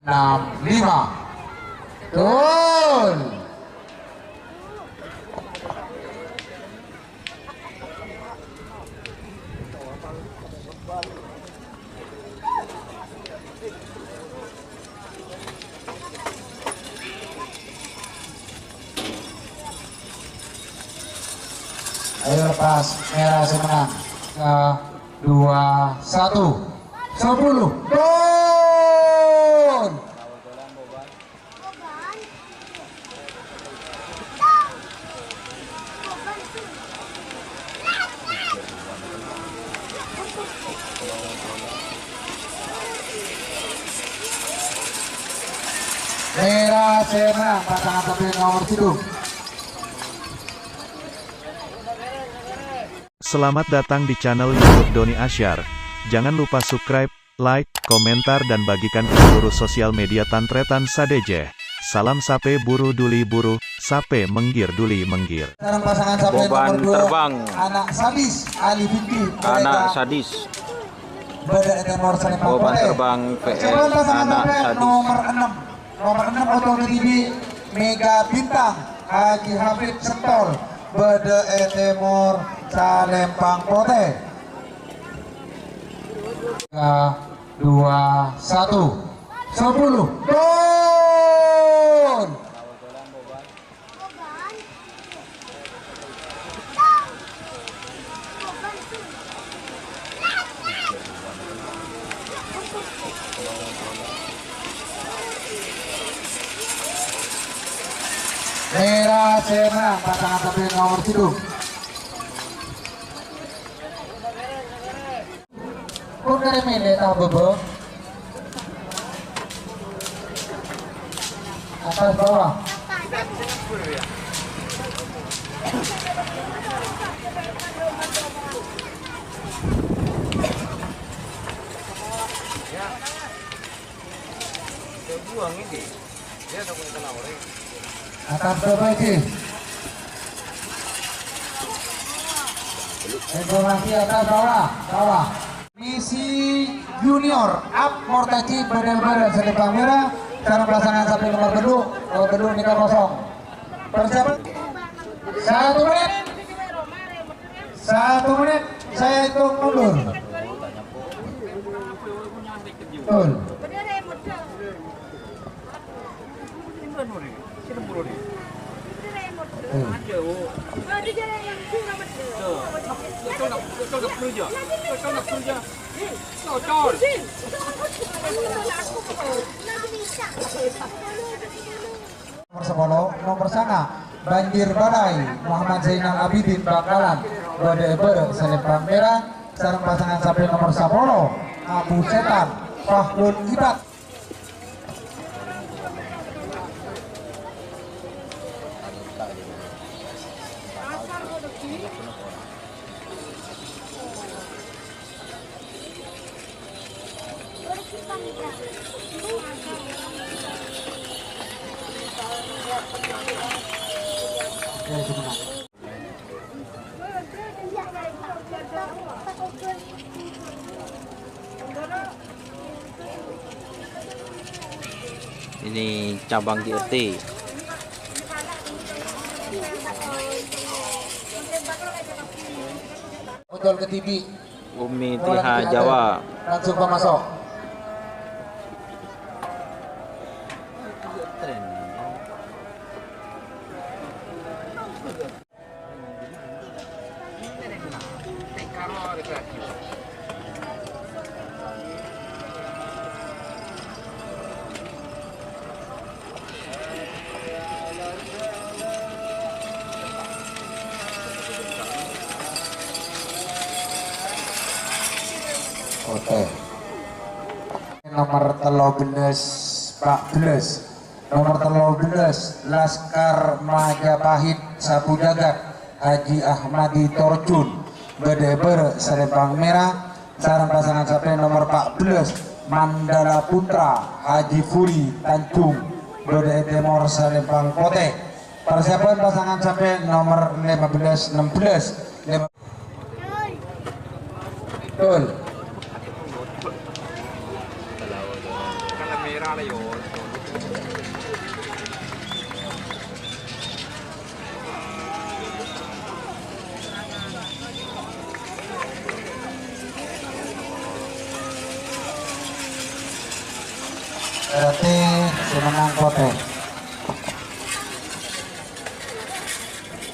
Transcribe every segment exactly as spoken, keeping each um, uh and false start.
Enam lima. Gol. Ayo lepas, merah sè menang. Tiga, dua, satu. Sepuluh. Gol. Merah sè menang, pasangan samping nomor tujuh. Selamat datang di channel YouTube Doni Asyar. Jangan lupa subscribe, like, komentar, dan bagikan ke seluruh sosial media tan-trètan sadhâjâ. Salam sapè buru duli buru, sapè menggir duli menggir. Sareng pasangan samping Boban nomor dua, terbang. Anak sadis, Ali Fikri, Anak sadis. Bâdâ è tèmor Salempang Boban Potè. Terbang P S, Coba pasangan anak samping sadis. Nomor enam. Nomor enam, otong dibi Mega Bintang, Haji Hafid Sentol, bâdâ è tèmor Salempang Potè. Tiga, dua, satu. Sepuluh. Gol! Merah sè menang, pasangan samping nomor tujuh. Pon kare mele ta' bâbâ. Atas bawah. Atas bawah iki. Informasi atas bawah, bawah. Misi Junior, Ap Mortaji, bâdâ è bârâ' Salempang Merah, sareng pasangan samping nomor tellu', nomor tellu' nèka kosong. Persiapan. Satu menit. Satu menit, saya hitung mundur. Betul. Nomor sepuluh, nomor sanga, Banjir Balai, Muhammad Zainal Abidin Bangkalan, bâdâ è bârâ' Salempang Merah, sareng pasangan samping nomor sepuluh, Abu Setan, Fahrul Ibad. Ini cabang G R T. Muncul ke T V. Umi Tiha Jawa. Langsung pamasok. Oke. Nomor tello belas, empat belas. Nomor tello belas, Laskar Majapahit Sapu Jagat, Haji Ahmadi Torjun, bâdâ è bârâ' Salempang Merah, sareng pasangan samping nomor empat belas, Mandala Putra, Haji Furi Tanjung, bâdâ è tèmor Salempang Potè. Persiapan pasangan samping nomor lima belas, enam belas, lima-, Gol. Berarti sè mennang potè.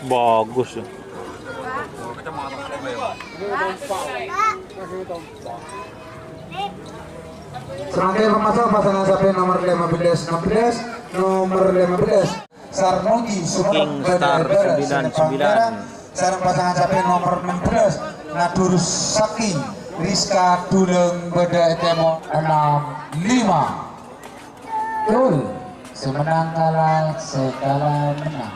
Bagus, ya. Samangkèn pamaso' pasangan sapè nomer lèma bellâs ennem bellâs, nomer lèma bellâs. Sarmuji Sumenep King Star bâdâ è bârâ' sembilan sembilan. Sareng pasangan sapè nomer ennem bellâs, Nadur Sakti Rizka Dulang bâdâ è tèmor ennem lima. Betul, sè mennang kala, sè kala mennang.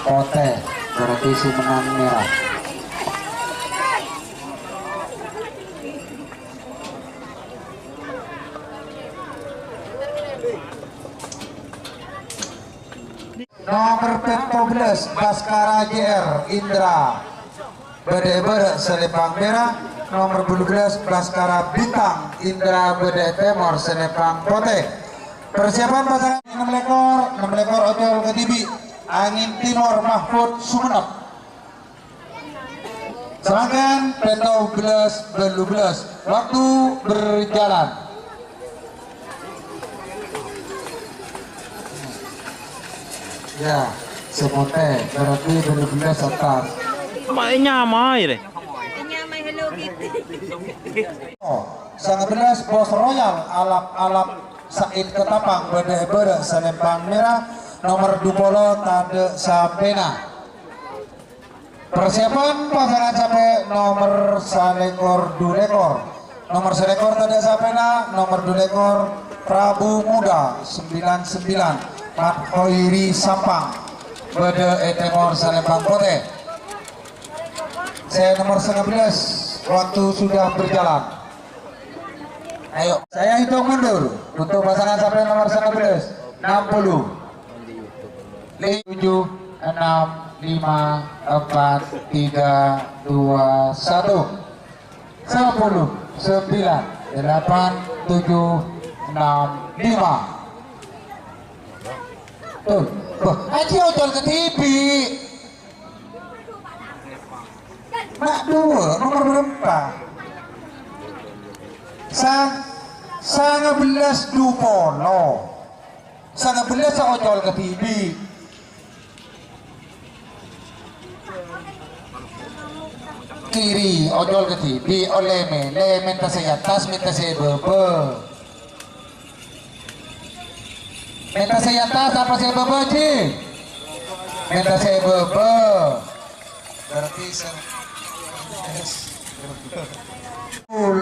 Potè, berarti sè mennang mèra. Nomer pètto bellâs, Baskara J R Indra. Bâdâ è bârâ' salèmpang mèra, nomer bâllu bellâs Baskara Bintang Indra bâdâ è tèmor salèmpang potè. Persiapan pasangan ennem lèkor, ennem lèkor ocol kadhibi', Angin Timor Mahfud Sumenep. Samangkèn pètto bellâs bâllu bellâs, waktu berjalan. Ya, sè potè, berarti bâllu bellâs attas. Ma' nyamaè, rè? Nyamaè Hello Kitty. Oh, sanga bellâs Bos Royal, alap-alap Said Ketapang, bâdâ è bârâ' salèmpang mèra, nomer dupolo tadâ' sapèna. Persiapan pasangan sapè nomer salèkor dulèkor. Nomer salèkor tadâ' sapèna, nomer dulèkor Prabu Muda sembilan sembilan, Mat Khairi Sampang, bâdâ è tèmor salèmpang potè. Sè nomer sanga bellâs, waktu sudah berjalan. Ayo, saya hitung mundur untuk pasangan sapè nomer sanga bellâs, enam puluh. Li-, tujuh, enam, lima, empat, tiga, dua, satu. Sepuluh, sembilan, delapan, tujuh, enam, lima. Tuh, bâh, ajiyâ ocol kadhibi'. Na' dua, nomer berapa? Sa-, sanga bellâs dupolo. Sanga bellâs ocol kadhibi'. Kiri, ocol kadhibi', ollè mèlè, mènta sè attas, mènta sè bâbâ. Mènta sè attas apa sè bâbâ, Ji? Mènta sè bâbâ. Berarti sè,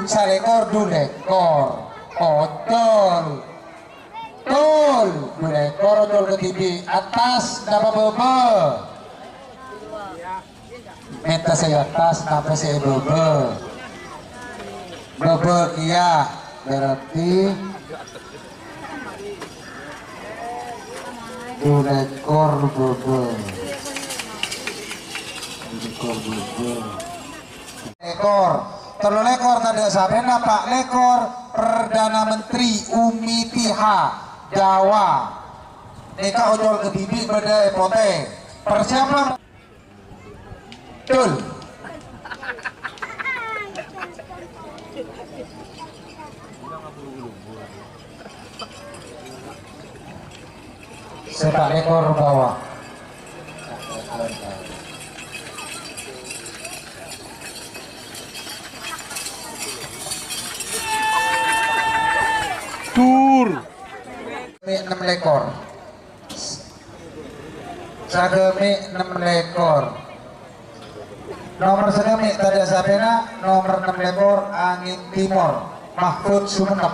salèkor dulèkor. Ocol. Tul, dulèkor ocol kadhibi'. Attas napa bâbâ? Mènta sè attas napa sè bâbâ? Bâbâ kèya, berarti dulèkor bâbâ. Dulèkor bâbâ. Lèkor. Tello lèkor tadâ' sapèna, pa' lèkor, Perdana Menteri Umi Tiha, Jawa. Nèka ocol kadhibi' bâdâ è potè. Persiapan. Tul. Sè pa' lèkor bâbâ. Dur. Mè' ennem lèkor. Sagâmè' ennem lèkor. Nomer sagâmè' tadâ' sapèna, nomer ennem lèkor Angin Timor, Mahfud Sumenep.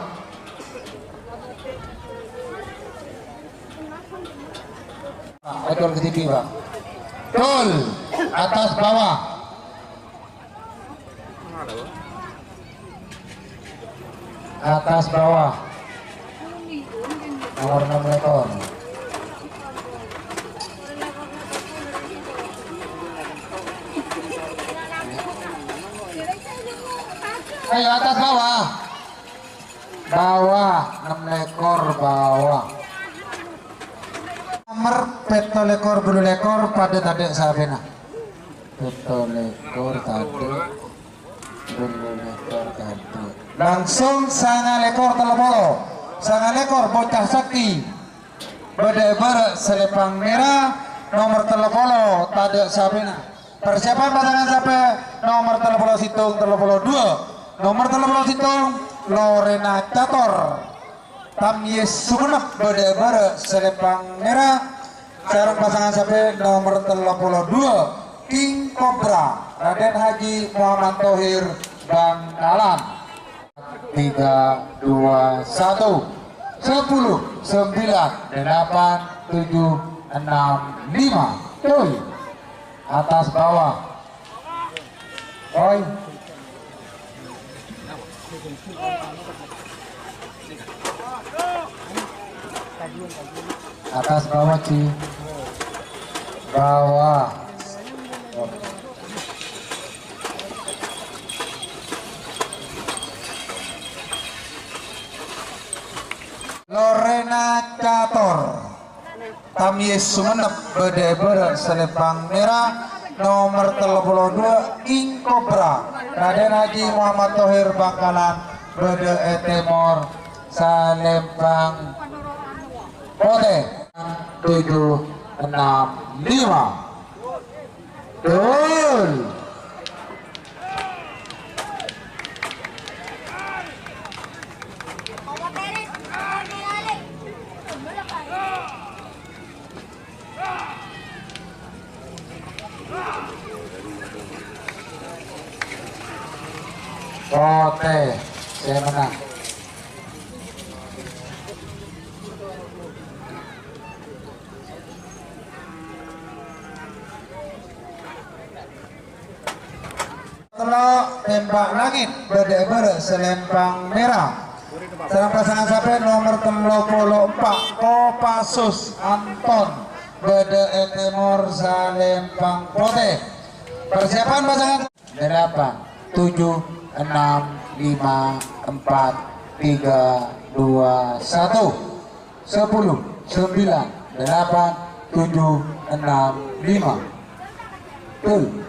Nah, betul ke T V, Bang. Betul. Atas bawah. Atas bawah. Nomor ennem lèkor. Ayo, atas bawah. Bawah, ennem lèkor. Lèkor bâbâ. Nomer pètto lèkor, bâllu lèkor, padâ tadâ' sapèna. Pètto lèkor tadâ', bâllu lèkor tadâ'. Langsung sanga lèkor tello polo. Sanga lèkor bocah saktè. Bâdâ è bârâ' salèmpang mèra, nomer tello polo, tadâ' sapèna. Persiapan pasangan sapè nomer tello polo sèttong, tello polo duwâ'. Nomer tello polo sèttong, Lorena Cator. Tamyiz Sumenep bâdâ è bârâ' salèmpang mèra. Sareng pasangan sapè nomer tello polo duwâ', King Cobra, Raden Haji Muhammad Tohir Bangkalan. Tiga, dua, satu. Sepuluh, sembilan, delapan, tujuh, enam, lima. Cuy. Atas bawah. Oi. Atas bawah, Ci. Bawah. Lorena Cator. Tamyiz Sumenep bâdâ è bârâ' salèmpang mèra, nomer tello polo duwâ', King Cobra, Raden Haji Muhammad Tohir Bangkalan bâdâ è tèmor salèmpang potè. Tujuh, enam, lima. Gol. Potè sè mennang. Tello' tembak langit bâdâ è bârâ' salèmpang mèra. Sareng pasangan sapè nomer tello polo empa', Kopassus Anton, bâdâ è tèmor salèmpang potè. Persiapan pasangan. Delapan, tujuh, enam, lima, empat, tiga, dua, satu. Sepuluh, sembilan, delapan, tujuh, enam, lima. Betul.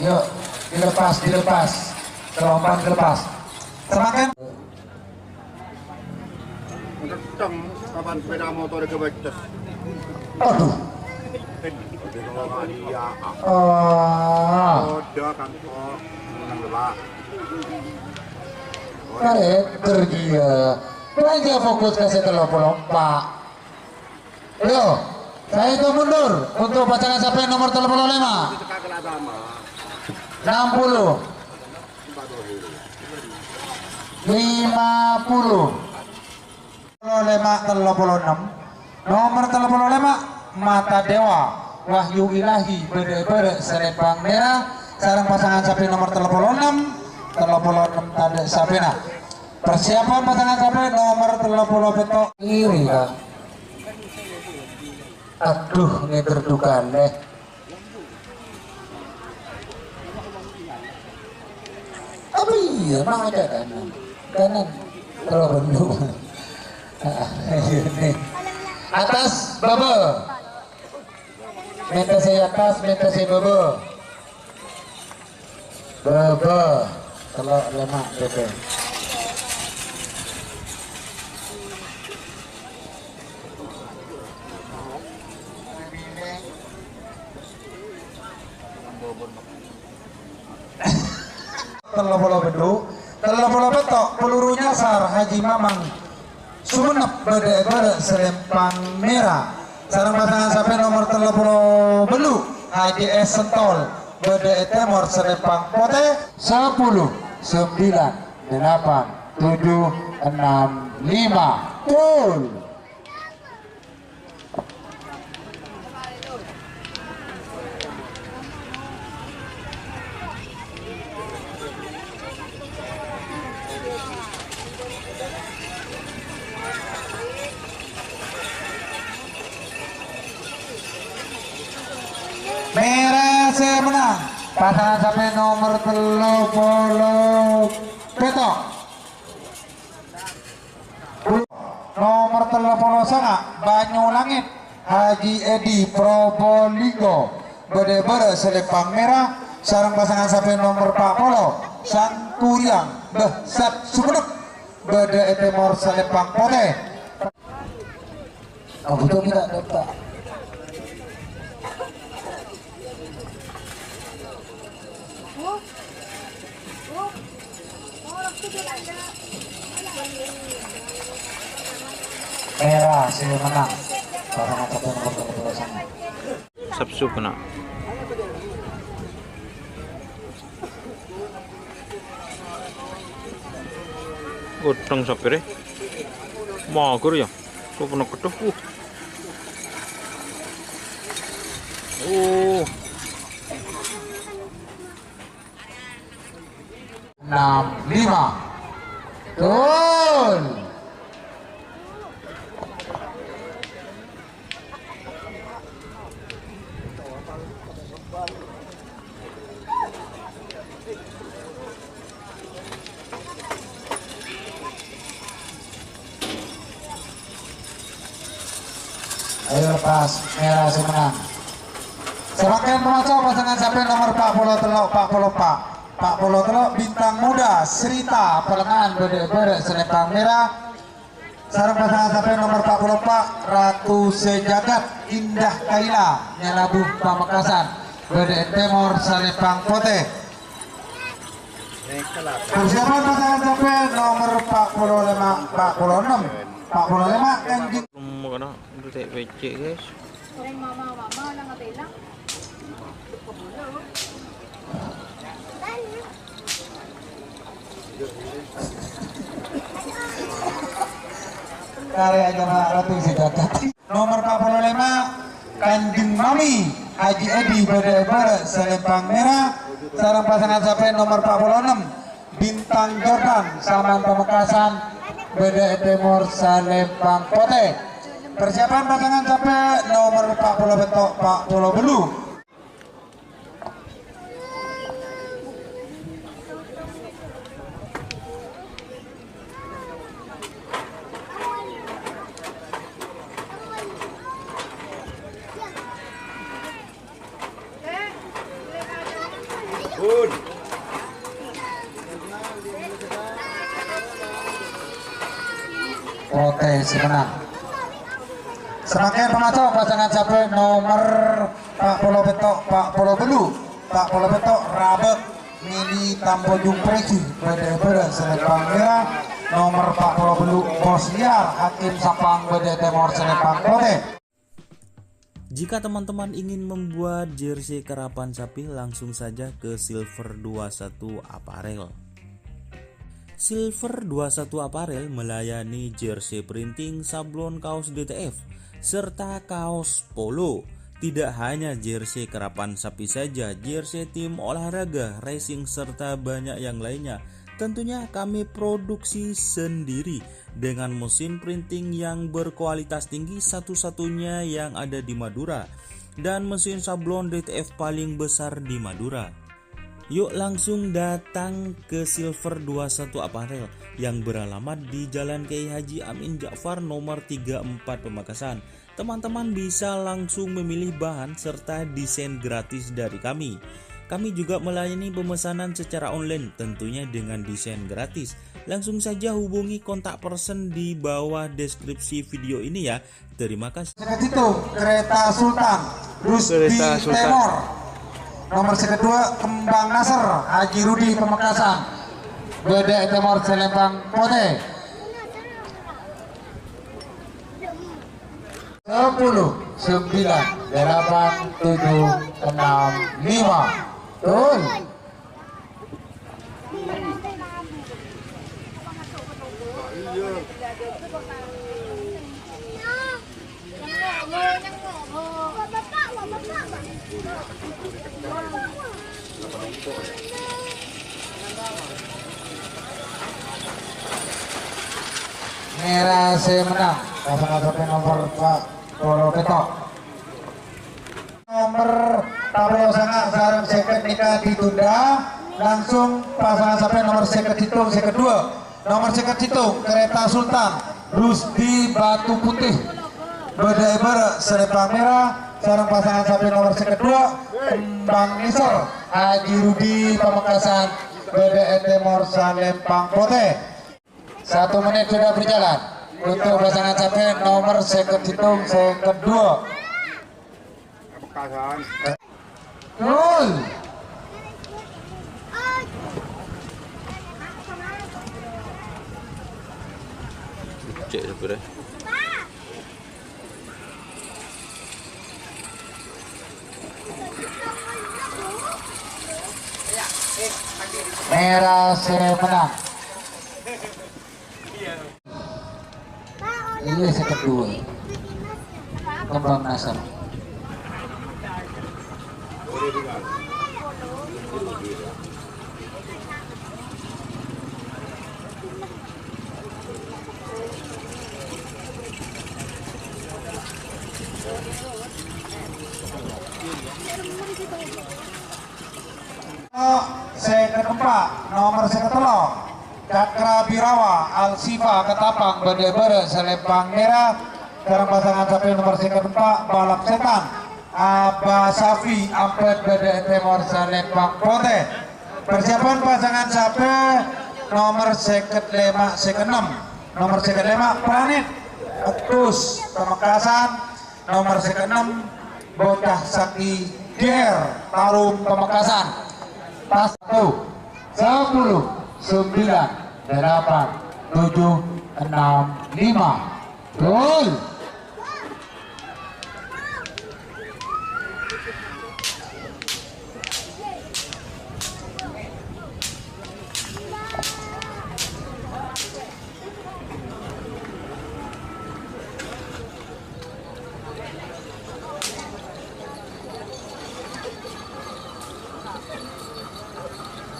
Yuk, dilepas, dilepas. Kelompan dilepas. Semakin. Kenceng, kapan sepeda motor kebecet. Aduh. Iya. Ah. Roda kan kok. Menang, Pak. Kareter dia. Belanja fokus ke setelah polompa. Ayo, saya itu mundur untuk pasangan sampai nomor tello polo lèma'. Enam puluh. Lima puluh. Tello polo lèma', tello polo ennem. Nomor tello polo lèma', Mata Dewa, Wahyu Ilahi, bâdâ è bârâ' salèmpang mèra, sareng pasangan sampai nomor tello polo ennem, tello polo ennem tadâ' sapèna. Persiapan pasangan sampai nomor tello polo pètto'. Iri, Kang. Aduh, ngèter dukalè. Apa iya, mau aja kanan. Kanan. Kalau bener. Atas, bâbâ. Mènta sè atas, mènta sè bâbâ. Bâbâ, tello' lèma' bâbâ. Tello polo bâllu', tello polo pètto', peluru nyasar Haji Mamang. Sumenep bâdâ è bârâ' salèmpang mèra. Sareng pasangan sampai nomor tello polo bâllu', Haji S Sentol, bâdâ è tèmor salèmpang potè. Sepuluh, sembilan, delapan, tujuh, enam, lima. Gol. Sè mennang, pasangan sampè' nomer tello polo pètto'. Nomer tello polo sanga', Banyulangit, Haji Edi Probolinggo, bâdâ è bârâ' salèmpang mèra, sareng pasangan sampè' nomer pa' polo, Sangkuriang, Bâh Sat Sumenep, bâdâ è tèmor salèmpang potè. Kabuto kita daftar. Mèra sè mennang. Pasangan sampè' nomer tello polo sanga'. Sabsu kena. Godhong sapè rè. Mager ya. Kok kena ketuh. Uh. Oh. Enam, lima. Gol. Ayo pas, mèra sè mennang. Samangkèn pamaso pasangan sampè' nomer pa' polo tello', pa' polo pa'. Pa' polo tello', Bintang Muda, Srita, Palengan, bâdâ è bârâ' salèmpang mèra. Sareng pasangan sampè' nomer pa' polo pa', Ratu Sejagat, Indah Kaila, Nyalabu, Pamekasan, bâdâ è tèmor salèmpang potè. Persiapan pasangan sampè' nomer pa' polo lèma', pa' polo ennem, pa' polo lèma', Kanjeng. Makanan untuk tek becek, guys. Karya Nyonya Ratu Sejagat. Nomer pa' polo lèma', Kanjeng Mami Haji Edi bâdâ è bârâ' salèmpang mèra, sareng pasangan sampè' nomer pa' polo ennem, Bintang Jordan, Saman Pamekasan, bâdâ è tèmor salèmpang potè. Persiapan pasangan sampè' nomer pa' polo pètto', pa' polo bâllu'. Potè sè mennang. Samangkèn pamaso pasangan sampè' nomer pa' polo pètto', pa' polo bâllu', pa' polo pètto', Rabâk, Mili Tampojung Prèji, bâdâ è bârâ' salèmpang mèra, nomer pa' polo bâllu', Bos Liar, Hakim Sapang, bâdâ è tèmor salèmpang potè. Jika teman-teman ingin membuat jersey karapan sapi, langsung saja ke Silver dua satu Apparel. Silver dua satu Apparel melayani jersey printing, sablon kaos D T F, serta kaos polo. Tidak hanya jersey karapan sapi saja, jersey tim olahraga, racing, serta banyak yang lainnya. Tentunya kami produksi sendiri dengan mesin printing yang berkualitas tinggi, satu-satunya yang ada di Madura, dan mesin sablon D T F paling besar di Madura. Yuk langsung datang ke Silver dua satu Apparel yang beralamat di Jalan Kiai Haji Amin Ja'far nomor tiga empat Pamekasan. Teman-teman bisa langsung memilih bahan serta desain gratis dari kami. Kami juga melayani pemesanan secara online, tentunya dengan desain gratis. Langsung saja hubungi kontak person di bawah deskripsi video ini ya. Terima kasih. Sèket sèttong, Kereta Sultan, Rusdi Kereta Sultan. Tèmor. Nomer sèket dua, Kembang Nasr, Haji Rudi Pamekasan. Bâdâ è tèmor salèmpang potè. Sepuluh, sembilan, delapan, tujuh, enam, lima. Gol. Mèra sè mennang, pasangan sampè' nomer pa' polo pètto'. Nomer Tapolo sanga' sareng sèket nèka ditunda, langsung pasangan sampè' nomer sèket sèttong, sèket dua. Nomer sèket sèttong, Kereta Sultan, Rusdi Batu Putih. Bâdâ è bârâ' Salempang Mèra, sareng pasangan sampè' nomer sèket dua, Kembang Nèsèr, Haji Rudi Pamekasan, bâdâ è tèmor Salempang Potè. Satu menit sudah berjalan untuk pasangan sampè' nomer sèket sèttong, sèket dua. Gol. Cek sebelah. Mèra sè mennang. Ini sèket dua. Kembang Nasr. Sèket empa', nomer sèket tello', Cakra Birawa, Al Sifa Ketapang, bâdâ è bârâ' Salempang Mèra, sareng pasangan sampè' nomer sèket empa', Balap Setan, Aba Safi, Ampet, bâdâ è tèmor Salempang Potè. Persiapan pasangan sampè' nomer sèket lèma', sèket ennem, nomer sèket lèma', Planet, Etus, Pamekasan, Nomer sèket ennem, Bocah Sakti Jer, Tarum Pamekasan. Pas satu, sepuluh, sembilan, delapan, tujuh, enam, lima. Gol.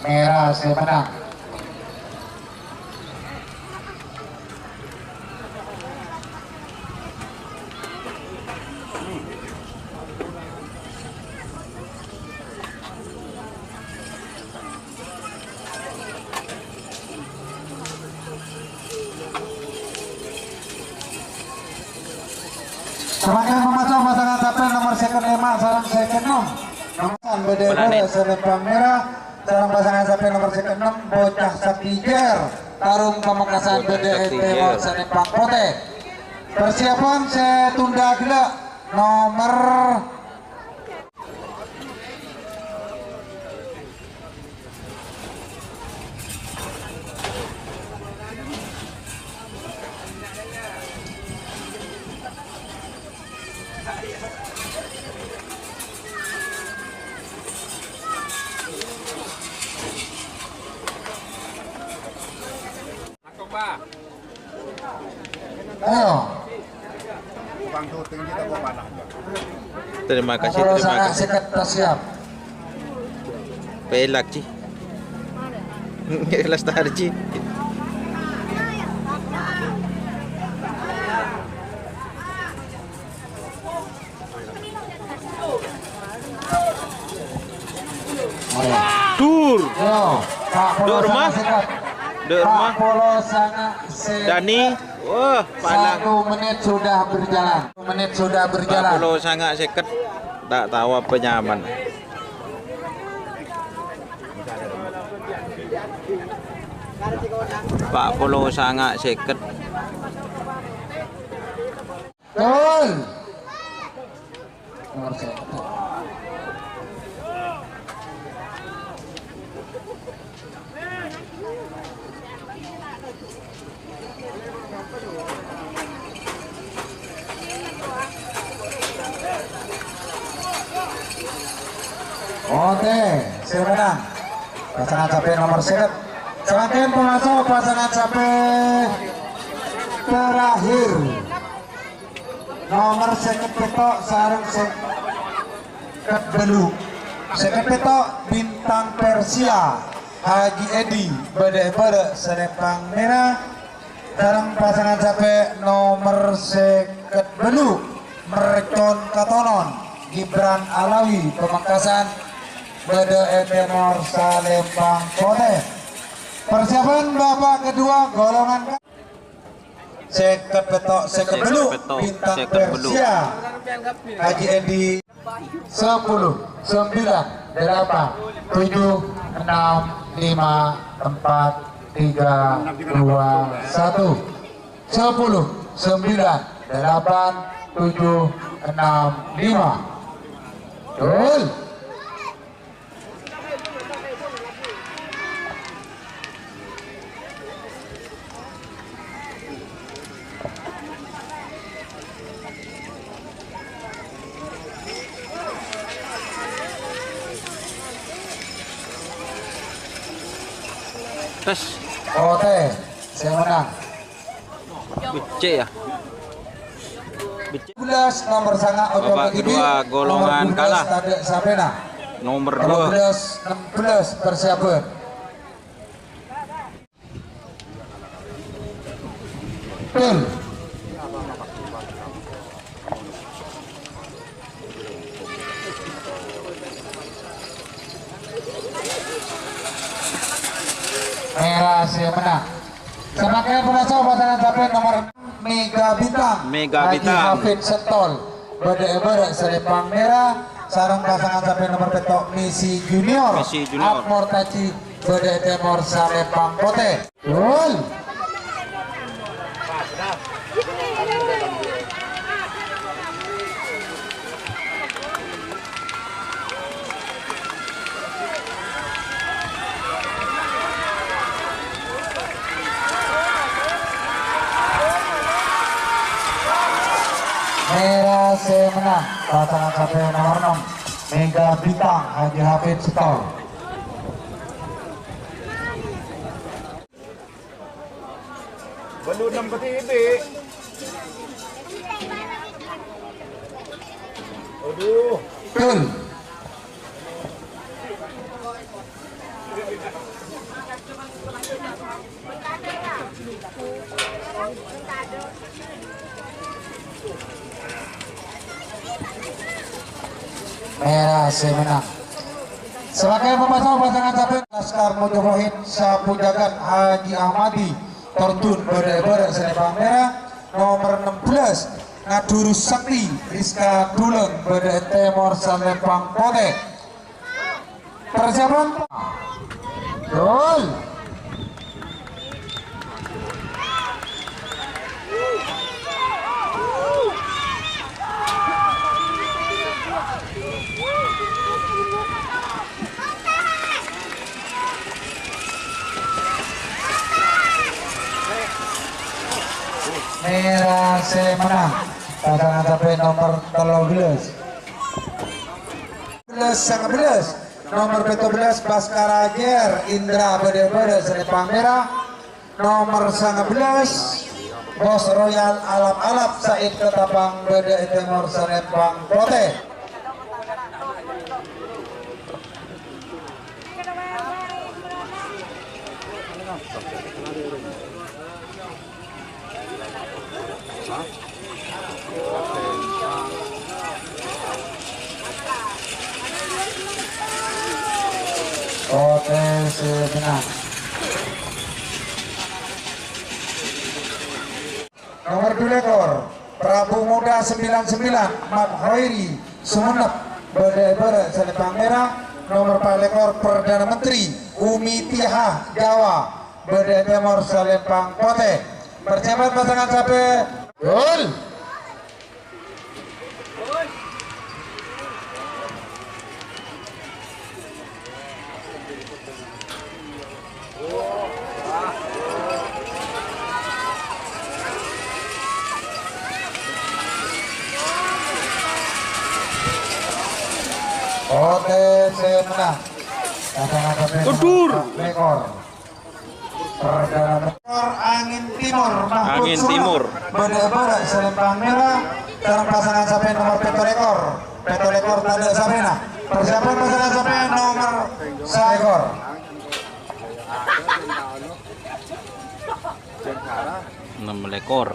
Mèra sè mennang. Samangkèn mamaso pasangan sampè' nomer sèket lèma' sareng sèket ennem. Nomer bâdâ Planet. Bârâ' Salempang Mèra sareng pasangan sampè' nomer sèket ennem, Bocah Sakti Jer, Tarum Pamekasan. Bocah bâdâ Sakti Ente Jer. Salempang Potè. Persiapan sè tunda ghellâ' nomer Ayo. Terima kasih, terima kasih. Pelak, Ci. Lestari, Ci. Dur. Yo, Pak Polo Dur, Mah. Sangat sehat. Dur, Pak Mah. Polo Sangat sehat. Dani. Wah, palang. Satu menit sudah berjalan. Satu menit sudah berjalan. Pak Polo Sangat seket. Tak tahu apa nyaman. Pak Polo Sangat seket. Gol. Nomor satu. Oke, silakan. Pasangan sampè' nomor seket. Samangkèn pamaso pasangan sampè' terakhir. Nomer seket pètto' sareng seket bâllu'. Seket pètto' Bintang Persia, Haji Edi, bâdâ è bârâ' Salempang Mèra, sareng pasangan sampè' nomer seket bâllu', Mercon Katonon. Gibran Alawi, Pamekasan, bâdâ è tèmor Salempang Potè. Persiapan babak kedua, golongan sèket pètto', sèket bâllu', Bintang Persia, Haji Endi. Sepuluh, sembilan, delapan, tujuh, enam, lima, empat, tiga, dua, satu. Sepuluh, sembilan, delapan, tujuh, enam, lima. Gol. Tes. Potè sè mennang. Becce' ya. Becce'. Nomor sanga' Ocong Babak Gigi, kedua golongan nomor dua belas kalah. Tadâ' sapèna. Nomor dua. Nomor dua belas, enam belas persiapan. Betul. Mèra sè mennang. Samangkèn pamaso pasangan sapè nomor Mega Bintang. Mega Haji Bintang. Hafid Sentol. Bâdâ è bârâ' Salempang Mèra. Sareng pasangan sapè nomor pètto' Misi Junior. Misi Junior. Atmor Taji. Bâdâ è tèmor Salempang Potè. Gol. Mèra sè mennang, pasangan sapè nomor enam, Mega Bintang Haji Hafid Sentol. Bâllu' nem ketibi. Aduh. Gol. Mèra sè mennang. Samangkèn pamaso pasangan sapè Laskar Mojo Fahid Sapujagan Haji Ahmadi, Tordun bâdâ è bârâ' Salempang Mèra, nomor enam belas, Ngadurus Sakti Rizka Dulang bâdâ è tèmor Salempang Potè. Persiapan. Gol. Mèra sè mennang. Pasangan sapè nomor tello belas. Belas, sangabelas. Nomor pètto belas, Baskara Jer Indra bâdâ è bârâ' Salempang Mèra. Nomor sangabelas, Bos Royal Alap-Alap Said Ketapang bâdâ è tèmor Salempang Potè. Potè sè mennang. Nomor dua lekor, Prabu Muda sembilan sembilan, Mat Hoiri, Sumenep, bâdâ è bârâ' Salempang Mèra. Nomor empat lekor, Perdana Menteri, Umi Tiha, Jawa, bâdâ è tèmor Salempang Potè. Persiapan pasangan sapè. Gol. Potè sè mennang. Pasangan sapè. Mundur. Lekor. Angin Timur, Mahfud Angin Sumenep. Timur. Bâdâ è bârâ' Salempang Mèra, sareng pasangan sapè nomor pètto lekor. Pètto lekor tadâ' sapèna. Persiapan pasangan sapè nomor sa-, lekor. Enam lekor.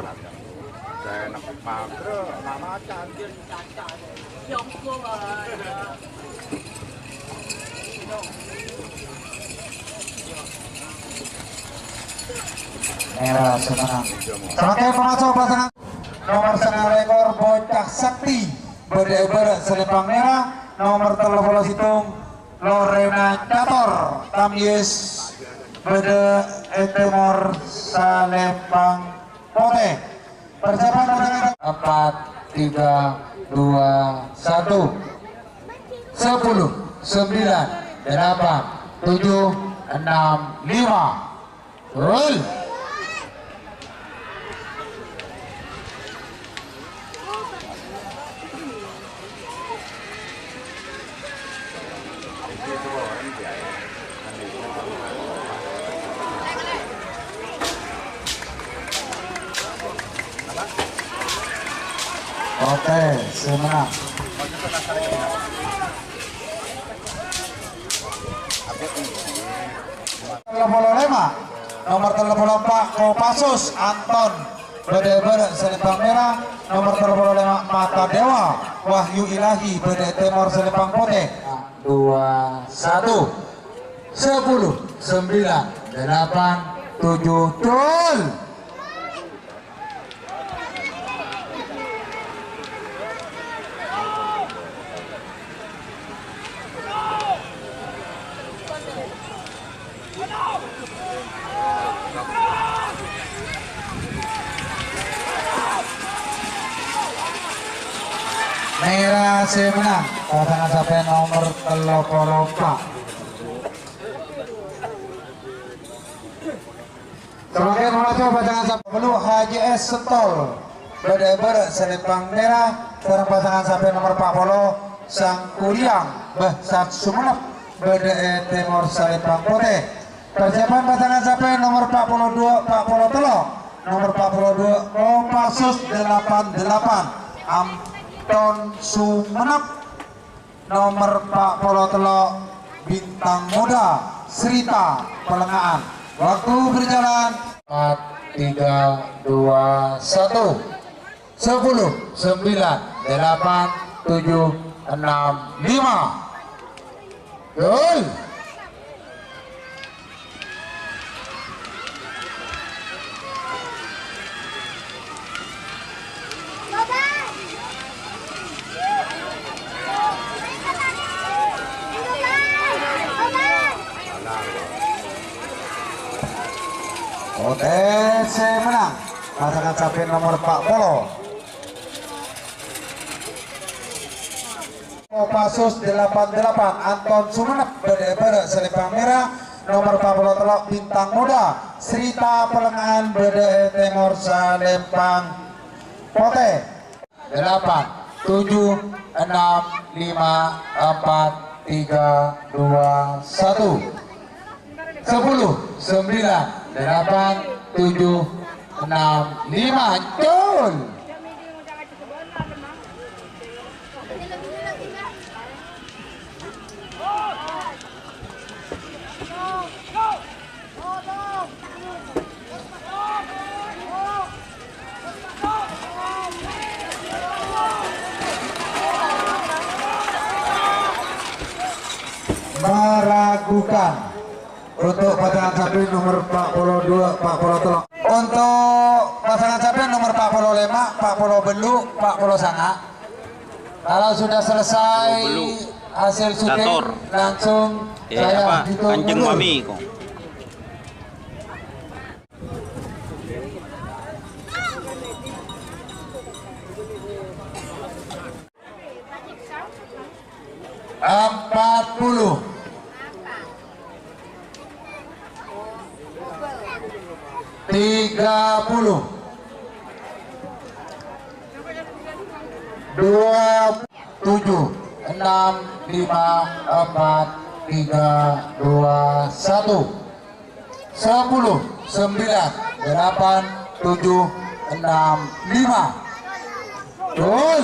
Mèra sè mennang. Samangkèn pamaso pasangan nomer sanga lèkor, Bocah Sakti, bâdâ è bârâ' salèmpang mèra, nomer tello polo sèttong, Lorena Cator, Tamyiz, bâdâ è tèmor salèmpang potè. Persiapan pasangan empat, tiga, dua, satu. Sepuluh, sembilan, delapan, tujuh, enam, lima. Gol. Oke, sè mennang. Tello polo lèma', nomer tello polo empa', Kopassus Anton, bâdâ è bârâ' salèmpang mèra, nomer tello polo lèma', Mata Dewa, Wahyu Ilahi, bâdâ è tèmor salèmpang potè. Dua, satu. Sepuluh, sembilan, delapan, tujuh, gol. Mèra sè mennang, pasangan sampèyan nomer tello polo empa'. Samangkèn maju pasangan sampèyan bellu' H J S Sentul. Bâdâ è bârâ' salèmpang mèra, sareng pasangan sampèyan nomer empa' polo, Sangkuriang, Bhâsat Sumenep, bâdâ è tèmor salèmpang potè. Persiapan pasangan sampèyan nomer empa' polo dua, empa' polo tello. Nomer empa' polo dua, Kopassus delapan delapan, Anton Sumenep. Nomer empa' polo tello', Bintang Muda, Srita Palenga'an. Waktu berjalan. Empat, tiga, dua, satu. Sepuluh, sembilan, delapan, tujuh, enam, lima. Gol. Oke, sè mennang pasangan sampèyan nomer empa' polo. Kopassus delapan delapan, Anton Sumenep, bâdâ è bârâ' salèmpang mèra, nomer empa' polo tello', Bintang Muda, Srita Palenga'an, bâdâ è tèmor salèmpang potè. Delapan, tujuh, enam, lima, empat, tiga, dua, satu. Sepuluh, sembilan, delapan, tujuh, enam, lima, gol. Meragukan. Untuk pasangan sampèyan nomer empa' polo dua, empa' polo tello'. Untuk pasangan sampèyan nomer empa' polo lèma', empa' polo bellu', empa' polo sanga'. Kalau sudah selesai hasil syuting, langsung saya hitung mundur. Empat puluh. Tiga puluh. Dua, tujuh, enam, lima, empat, tiga, dua, satu. Sepuluh, sembilan, delapan, tujuh, enam, lima. Gol.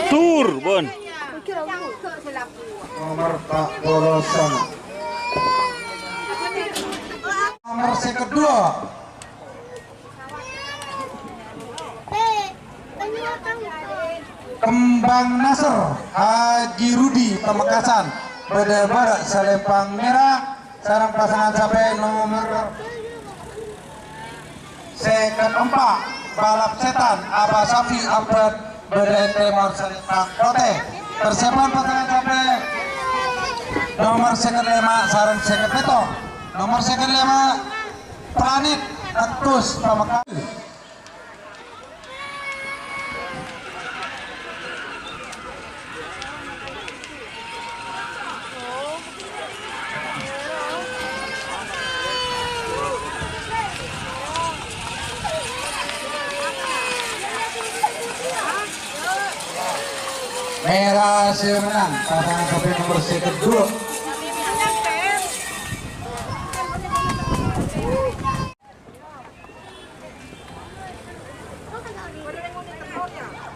Tur, pon. Nomer empat puluh lima. Nomer sèket dua. Kembang Nasr, Haji Rudi, Pamekasan. Bâdâ bârâ' salèmpang mèra sareng pasangan sapè nomer sèket empa', Balap Setan, Aba Safi Abad, bâdâ è tèmor salèmpang potè. Persiapan pasangan sapè nomer sèket lèma' sareng sèket pètto'. Nomer sèket lèma', Planit Entus Pamekasan. Mèra sè mennang, pasangan sapè nomer sèket dua.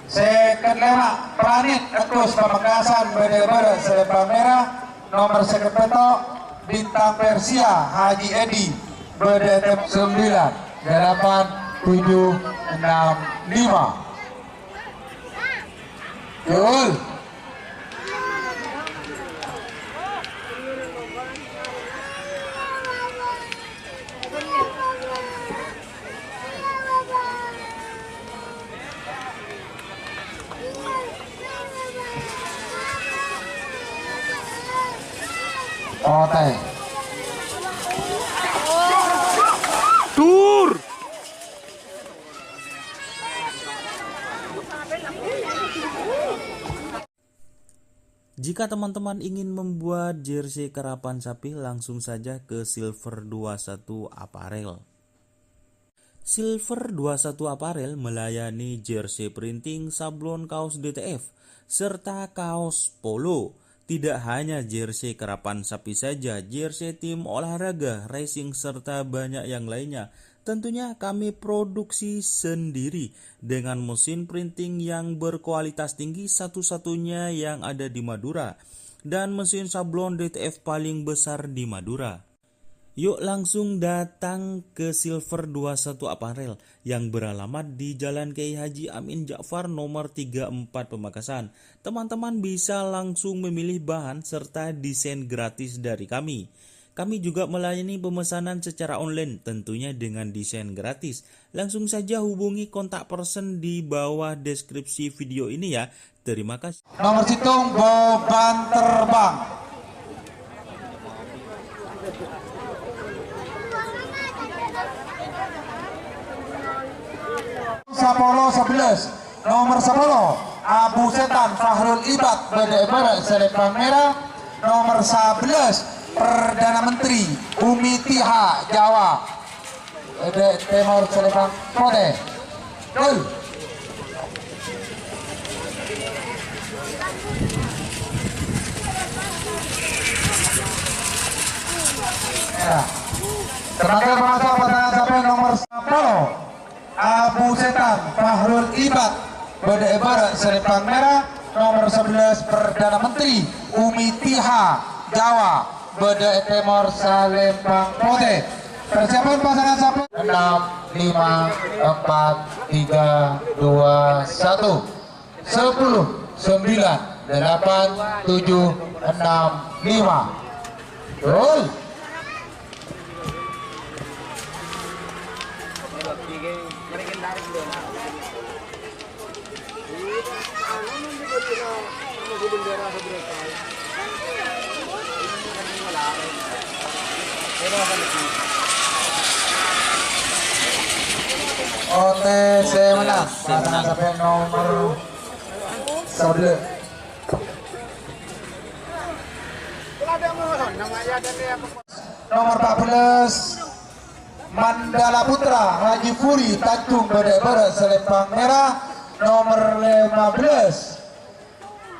Sèket lèma', Planit Entus Pamekasan, bâdâ bârâ' salèmpang mèra, nomer sèket pètto', Bintang Persia, Haji Edi, bâdâ è tèmor sembilan, delapan, tujuh, enam, lima. Yul. Otai. Tur. Jika teman-teman ingin membuat jersey karapan sapi, langsung saja ke Silver dua satu Apparel. Silver dua satu Apparel melayani jersey printing, sablon kaos D T F, serta kaos polo. Tidak hanya jersey karapan sapi saja, jersey tim olahraga, racing, serta banyak yang lainnya. Tentunya kami produksi sendiri dengan mesin printing yang berkualitas tinggi, satu-satunya yang ada di Madura, dan mesin sablon D T F paling besar di Madura. Yuk langsung datang ke Silver dua satu Apparel yang beralamat di Jalan Kiai Haji Amin Ja'far nomor tiga empat Pamekasan. Teman-teman bisa langsung memilih bahan serta desain gratis dari kami. Kami juga melayani pemesanan secara online, tentunya dengan desain gratis. Langsung saja hubungi kontak person di bawah deskripsi video ini ya. Terima kasih. Nomor sèttong, Beban Terbang. Sapolo sabellâs. Nomor sapolo, Abu Setan Fahrul Ibad, bâdâ è bârâ' salèmpang mèra. Nomor sabellâs, Perdana Menteri Umi Tiha Jawa, bâdâ è tèmor salèmpang potè. Gol. Ya. Terakhir, pemirsa, pasangan sampai nomor sepuluh, Abu Setan Fahrul Ibad, bâdâ è bârâ' salèmpang mèra, nomor sebelas, Perdana Menteri Umi Tiha Jawa, bâdâ è tèmor salèmpang potè. Persiapan pasangan sampai enam, lima, empat, tiga, dua, satu. Sepuluh, sembilan, delapan, tujuh, enam, lima. Gol. Potè sè mennang, pasangan sampai nomor sebelas. Nomor empat belas, Mandala Putra, Haji Puri, Tanjung, bâdâ è bârâ' salèmpang mèra. Nomor lima belas,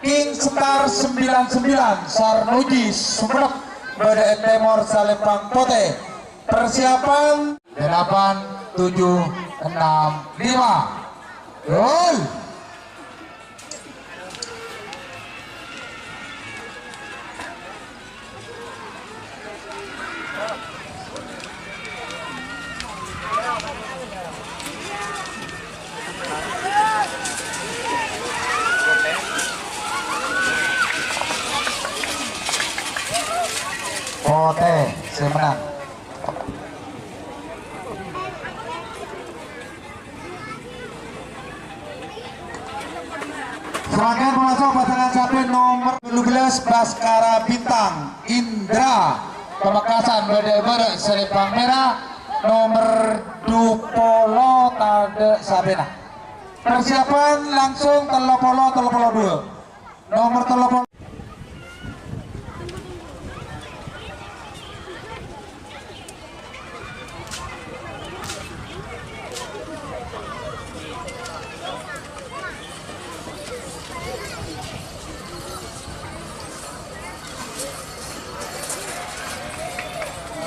King Star sembilan sembilan, Sarmuji, Sumenep, bâdâ è tèmor salèmpang potè. Persiapan delapan, tujuh, enam, lima. Gol. Potè sè mennang. Samangghi pamaso pasangan sapè nomer tello bellâs Baskara Bintang, Indra Pamekasan, bâdâ è bârâ' salempang mèra, nomer dupolo tadâ' sapèna. Persiapan langsung tello polo, tello polo dua. Nomer tello polo.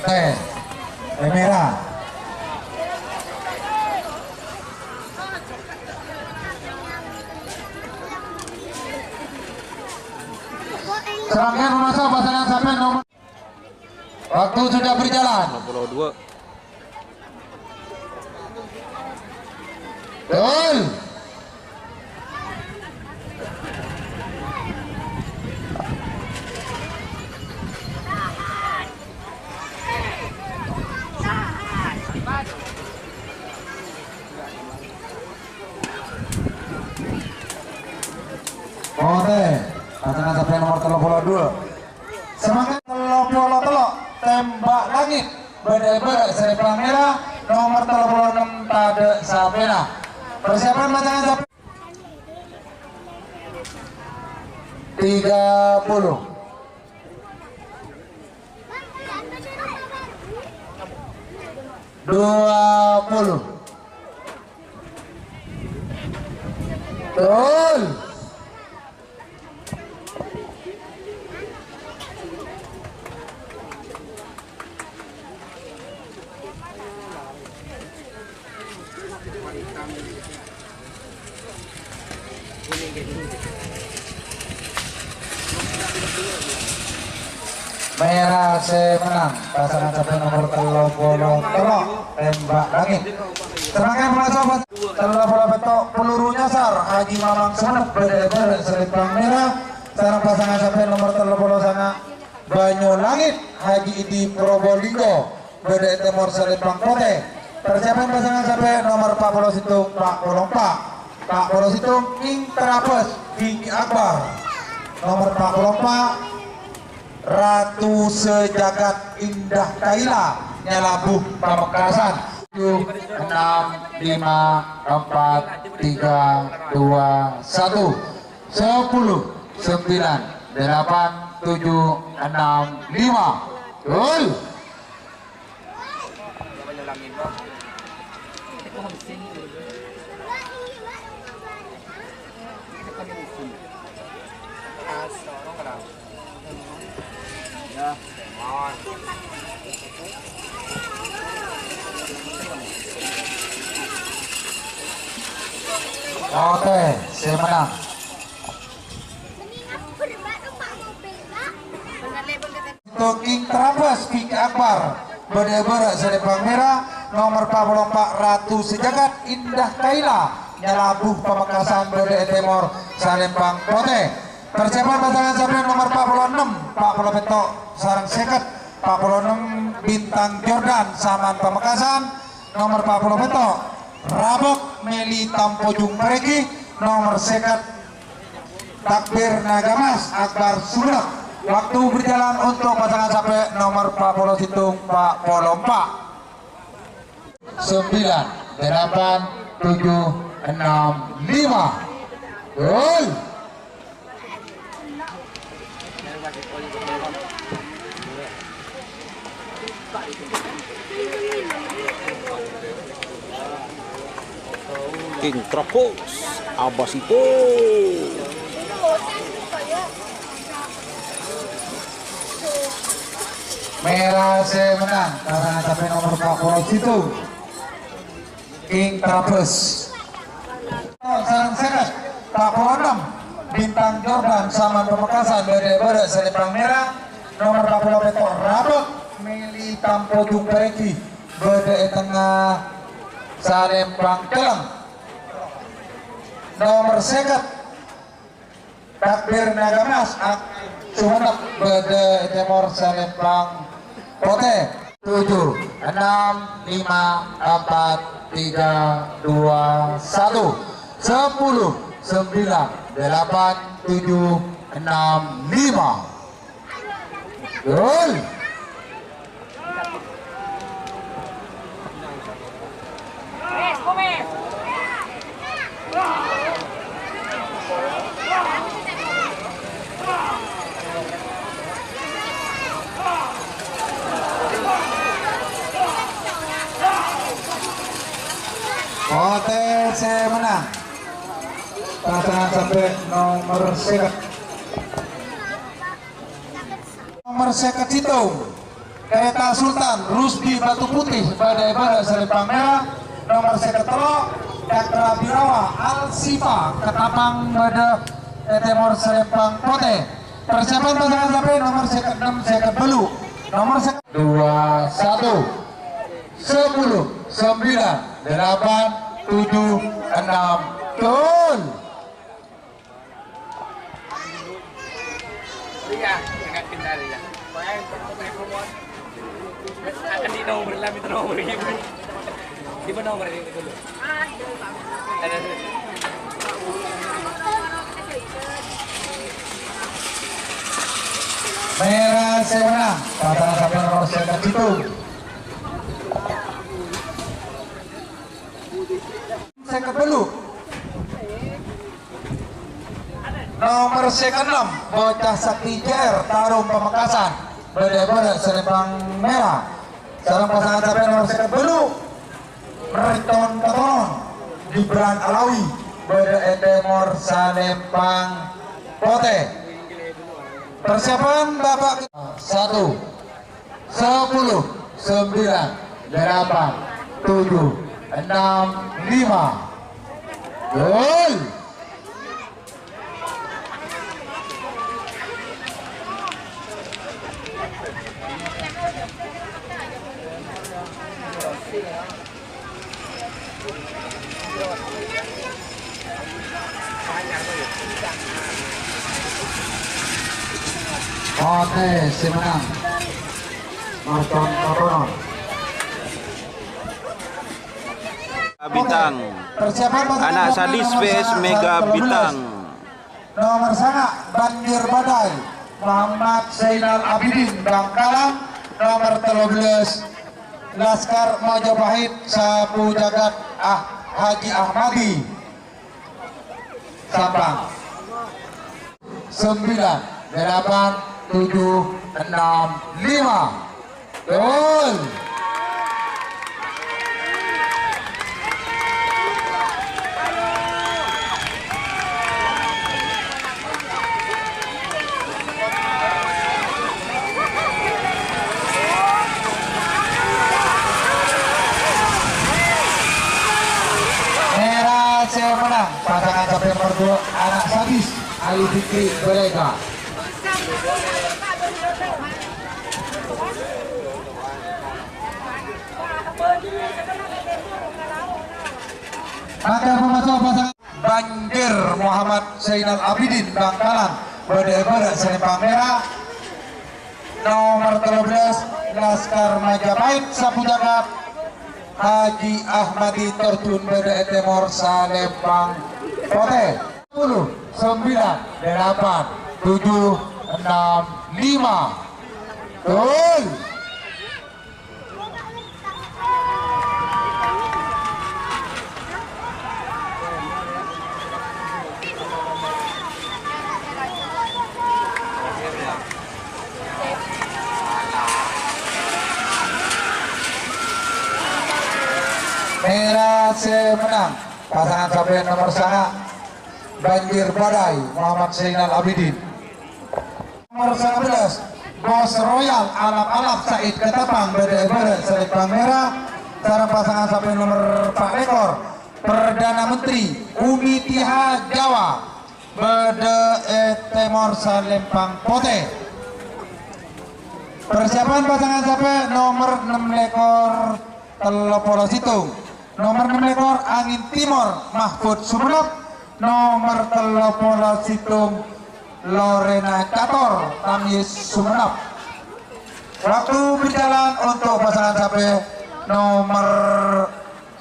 Eh, è mèra. Samangghi pamaso pasangan sapè nomer. Waktu sudah berjalan. Enam puluh dua. Betul. Potè, pasangan sapè nomer tello polo dua. Samangghi tello polo tello', Tembak Langit. Bâdâ è bârâ' salempang mèra, nomer tello polo ennem tadâ' sapèna. Persiapan pasangan sapè. Tiga puluh. Dua puluh. Gol. Mèra sè mennang, pasangan sapè nomer tello polo tello', Tembak Langit. Samangghi pamaso tello polo pètto', Peluru Nyasar, Haji Mamang Sumenep, bâdâ è bârâ' salempang mèra, sareng pasangan sapè nomer tello polo sanga', Banyu Langit, Haji Idi Probolinggo, bâdâ è tèmor salempang potè. Persiapan pasangan sapè nomer pa' polo sèttong, pa' polo empa'. Pa' polo sèttong, King Trabâs, Bingki Akbar. Nomer pa' polo empa', Ratu Sejagat Indah Kaila, Nyalabu Pamekasan. Tujuh, enam, lima, empat, tiga, dua, satu. Sepuluh, sembilan, delapan, tujuh, enam, lima. Gol. Oke, sè mennang. King Trabâs, Bingki Akbar, bâdâ è bârâ' salempang mèra, nomer pa' polo empa' Ratu Sejagat Indah Kaila, Nyalabu Pamekasan, bâdâ è tèmor salempang potè. Persiapan pasangan sapè nomer pa' polo ennem, pa' polo pètto' sareng sèket, pa' polo ennem Bintang Jordan, Saman Pamekasan, nomer pa' polo pètto' Rabâk Meli Tampojung Parigi, nomer sèket Takbir Nagamas, Akbar Sumenep. Waktu berjalan untuk pasangan sapè nomer pa' polo sèttong, pa' polo empa'. Sembilan, delapan, tujuh, enam, lima. Gol. King Trabâs, abâsèpon. Mèra sè mennang, pasangan sapè nomer pa' polo sèttong. King Trabâs. Sareng sèket, pa' polo ennem, Bintang Jordan, Saman Pamekasan, bâdâ è bârâ' salempang mèra, nomer pa' polo pètto' Rabâk Meli Tampojung Parigi, bâdâ è tengnga salempang kellèng. Nomer sèket, Takbir Naga Mas, ak-, Sumenep bâdâ è tèmor salèmpang potè. Tujuh, enam, lima, empat, tiga, dua, satu. Sepuluh, sembilan, delapan, tujuh, enam, lima. Gol. Potè sè mennang. Pasangan sampè' nomer sèket. Nomer sèket sèttong, Kereta Sultan Rusdi Batu Putih bâdâ è bârâ' salèmpang mèra. Nomer sèket tello', Cakra Birawa Al Sifa Ketapang bâdâ è tèmor salèmpang potè. Persiapan pasangan sampè' nomer sèket ennem, sèket bâllu'. Nomer sèket dua, satu, sepuluh, sembilan, delapan, tujuh, enam, gol. Mèra sè mennang, pasangan sampè' nomer sèket sèttong. Sèket bâllu'. Nomer sèket ennem, Bocah Sakti J R Tarum Pamekasan. Bâdâ è bârâ' salèmpang mèra. Sareng pasangan sampè' nomer sèket bâllu', Merton Katonon, Gibran Alawi. Bâdâ è tèmor salèmpang potè. Persiapan Bapak satu. Sepuluh, sembilan, delapan, tujuh, enam, lima. Gol. Oke, sè mennang. Merton Katonon. Bintang. Persiapan pasangan Anak Sadis nomor V S sanga Mega tello belas. Bintang. Nomer sanga, Banjir Badai, Muhammad Zainal Abidin, Bangkalan. Nomer tello belas, Laskar Majapahit, Sapu Jagat, Ah-, Haji Ahmadi, Sampang. Sembilan, delapan, tujuh, enam, lima. Gol. Mèra sè mennang, pasangan sampè' nomer dua, Anak Sadis, Ali Fikri, Balèka. Maka pamaso pasangan Banjir Muhammad Zainal Abidin Bangkalan bâdâ è bârâ' salèmpang mèra. Nomer tello belas, Laskar Majapahit Sapu Jagat, Haji Ahmadi Torjun bâdâ è tèmor salèmpang potè. Sepuluh, sembilan, delapan, tujuh, enam, lima. Gol. Mèra sè mennang, pasangan sampè' nomer sanga, Banjir Badai, Muhammad Zainal Abidin. Nomer sebelas, Bos Royal Alap-Alap Said Ketapang bâdâ è bârâ' salèmpang mèra, sareng pasangan sampè' nomer empat lekor, Perdana Menteri Umi Tiha Jawa bâdâ è tèmor salèmpang potè. Persiapan pasangan sampè' nomer ennem lekor tello polo sèttong. Nomer ennem lekor Angin Timor Mahfud Sumenep. Nomer tello polo sèttong Lorena Catur, Tamyiz Sumenep. Waktu berjalan untuk pasangan sape nomor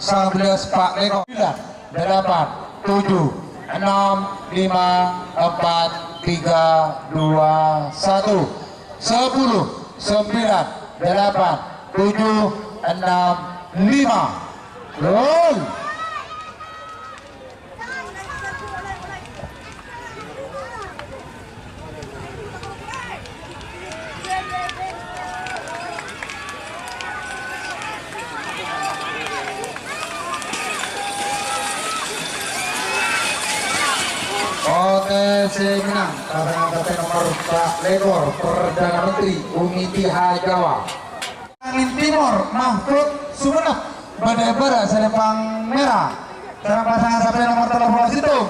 sebelas, Pak Leko. Sembilan, delapan, tujuh, enam, lima, empat, tiga, dua, satu. Sepuluh, sembilan, delapan, tujuh, enam, lima. Gol. O T S mennang, pasangan sape nomor empat leko, Perdana Menteri Umi Tiha Jawa. Angin Timur, Mahfud Sumenep, bâdâ è bârâ' salempang mèra. Sareng pasangan sape nomor tello polo sèttong,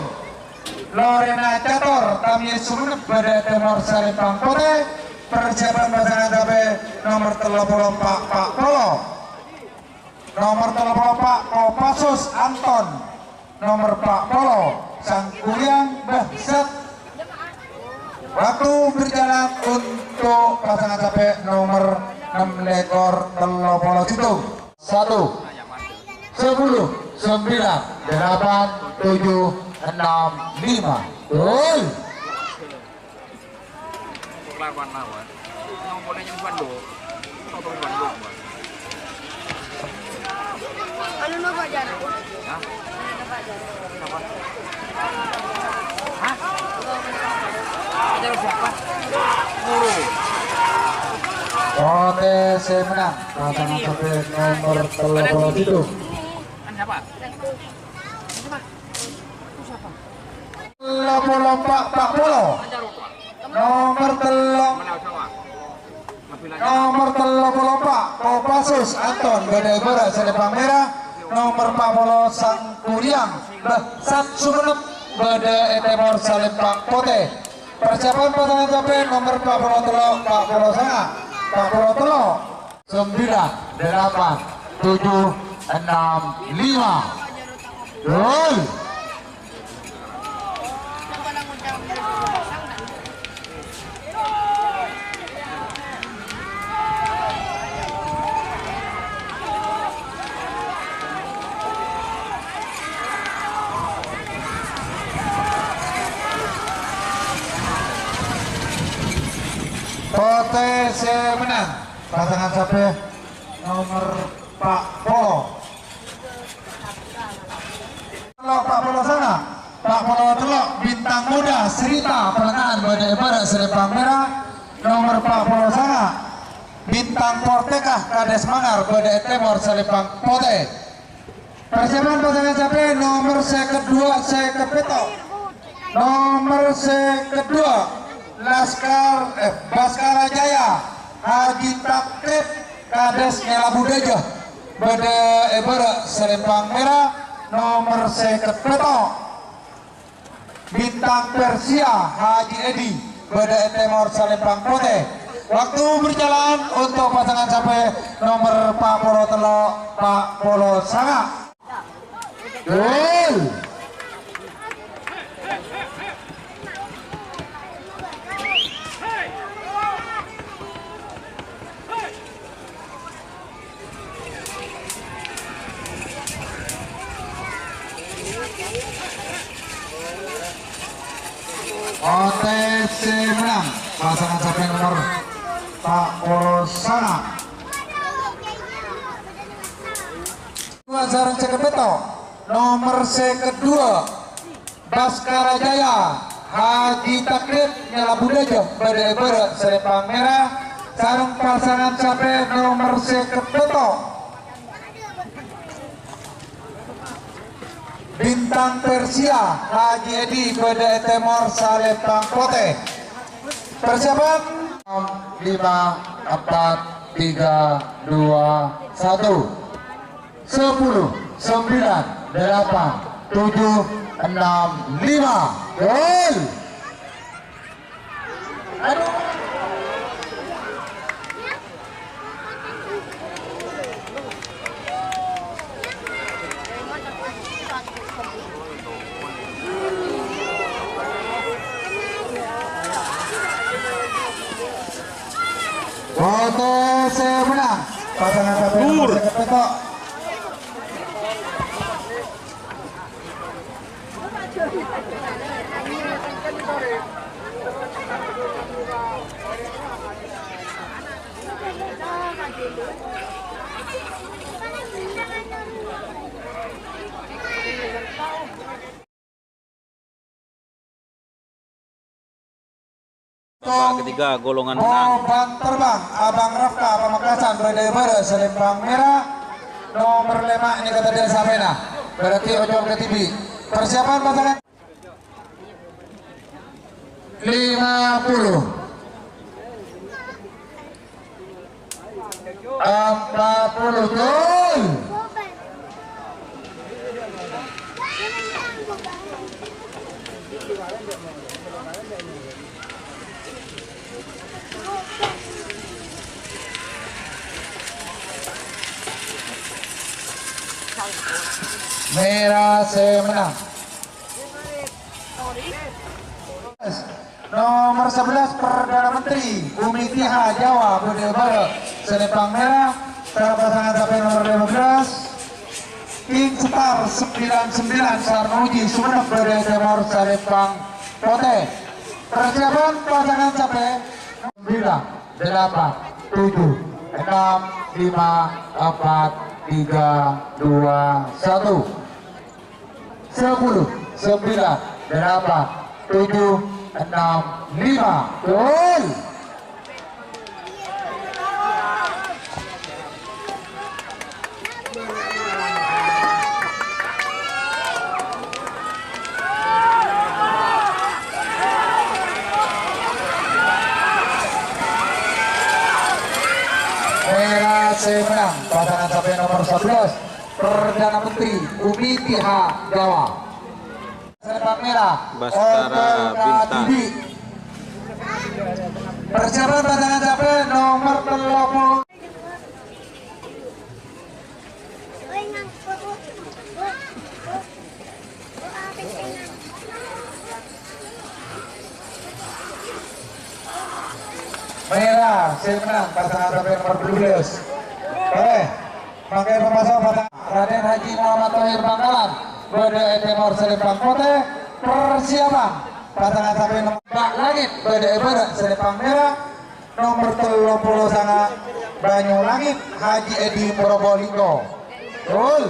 Lorena Catur, Tamyiz Sumenep, bâdâ è tèmor salempang potè. Persiapan pasangan sape nomor tello polo empa', Pa' Polo. Nomor tello polo empa', Kopassus Anton. Nomor empa' polo, Sangkuriang Bahsat. Waktu berjalan untuk pasangan sape nomor ennem leko tello polo sèttong. Satu, sepuluh, sembilan, delapan, tujuh, enam, lima. Gol. Kelakuan lawan. Yang boleh nyembuhan lo. Toto nyembuhan lo. Anu no, Pak Jarwo. Hah? Pak Jarwo siapa? Guru. O T S mennang. Pasangan sape nomor tello polo sèttong. Kan siapa? Siapa? Tello polo empa', Pa' Polo. Nomor tello. Nomor tello polo empa', Kopassus Anton, bâdâ è bârâ' salempang mèra. Nomor empa' polo, Sangkuriang Bahsat Sumenep, bâdâ è tèmor salempang potè. Persiapan pasangan sape nomor empa' polo tello, Pa' Polo sanga', Pa' Polo tello. Sembilan, delapan, tujuh, enam, lima. Gol. Potè sè mennang. Pasangan sape nomor Pa' Polo. Tello' Pa' Polo sanga'. Pa' Polo tello', Bintang Muda Serita Pelengahan bâdâ è bârâ' salempang mèra. Nomor Pa' Polo sanga', Bintang Porteka Kades Mangar bâdâ è tèmor salempang potè. Persiapan pasangan sape nomor sèket dua, sèket pètto'. Nomor sèket dua, Laskar, eh, Baskara Jaya, Haji Takrib, Kades Nyalabu Dâjâ, bâdâ è bârâ' salempang mèra. Nomor sèket pètto', Bintang Persia, Haji Edi, bâdâ è tèmor salempang potè. Waktu berjalan untuk pasangan sape nomor Pa' Polo tello', Pa' Polo sanga'. Gol. O T S mennang, pasangan sape nomor Pa' Polo sanga'. Dua sareng sèket pètto'. Nomor sèket dua, Baskara Jaya, Haji Takrib Nyalabu Dâjâ, bâdâ è bârâ' salempang mèra, sareng pasangan sape nomor sèket pètto'. Bintang Persia, Haji Edi, bâdâ è tèmor salempang potè. Persiapan. Lima, empat, tiga, dua, satu. Sepuluh, sembilan, delapan, tujuh, enam, lima. Gol. Aduh. Potè sè mennang, pasangan sampè' nomer sèket pètto'. Babak ketiga, golongan menang. Umpan terbang, Abang Rafka Pamekasan, bâdâ è bârâ' salempang mèra, nomer lèma' nèka tadâ' sapèna. Berarti ocol kadhibi'. Persiapan pasangan. Lima puluh. Empat puluh, gol. Mèra sè mennang. Nomer sebelas, Perdana Menteri Umi Tiha Jawa, bâdâ è bârâ' salempang mèra, sareng pasangan sampè' nomer lima belas, King Star sembilan sembilan, Sarmuji Sumenep, bâdâ è tèmor salempang potè. Persiapan pasangan sampè' sembilan, delapan, tujuh, enam, lima, empat, tiga, dua, satu. Sepuluh, sembilan, delapan, tujuh, enam, lima. Gol. Mèra sè mennang, pasangan sampè' nomer sebelas, Perdana Menteri Umi Tiha Jawa. Salempang mèra. Bastara Bintang. Persiapan pasangan sampè' nomer tello puluh. Mèra sè mennang, pasangan sampè' nomer dua belas. Oke. Mangkèn pamaso' pasangan Raden Haji Muhammad Thohir Bangkalan, bâdâ è tèmor salempang potè. Persiapan pasangan sampè' nomer Pak Langit, bâdâ è bârâ' salempang mèra, nomer tello puluh sanga', Banyulangit, Haji Edi Probolinggo. Gol.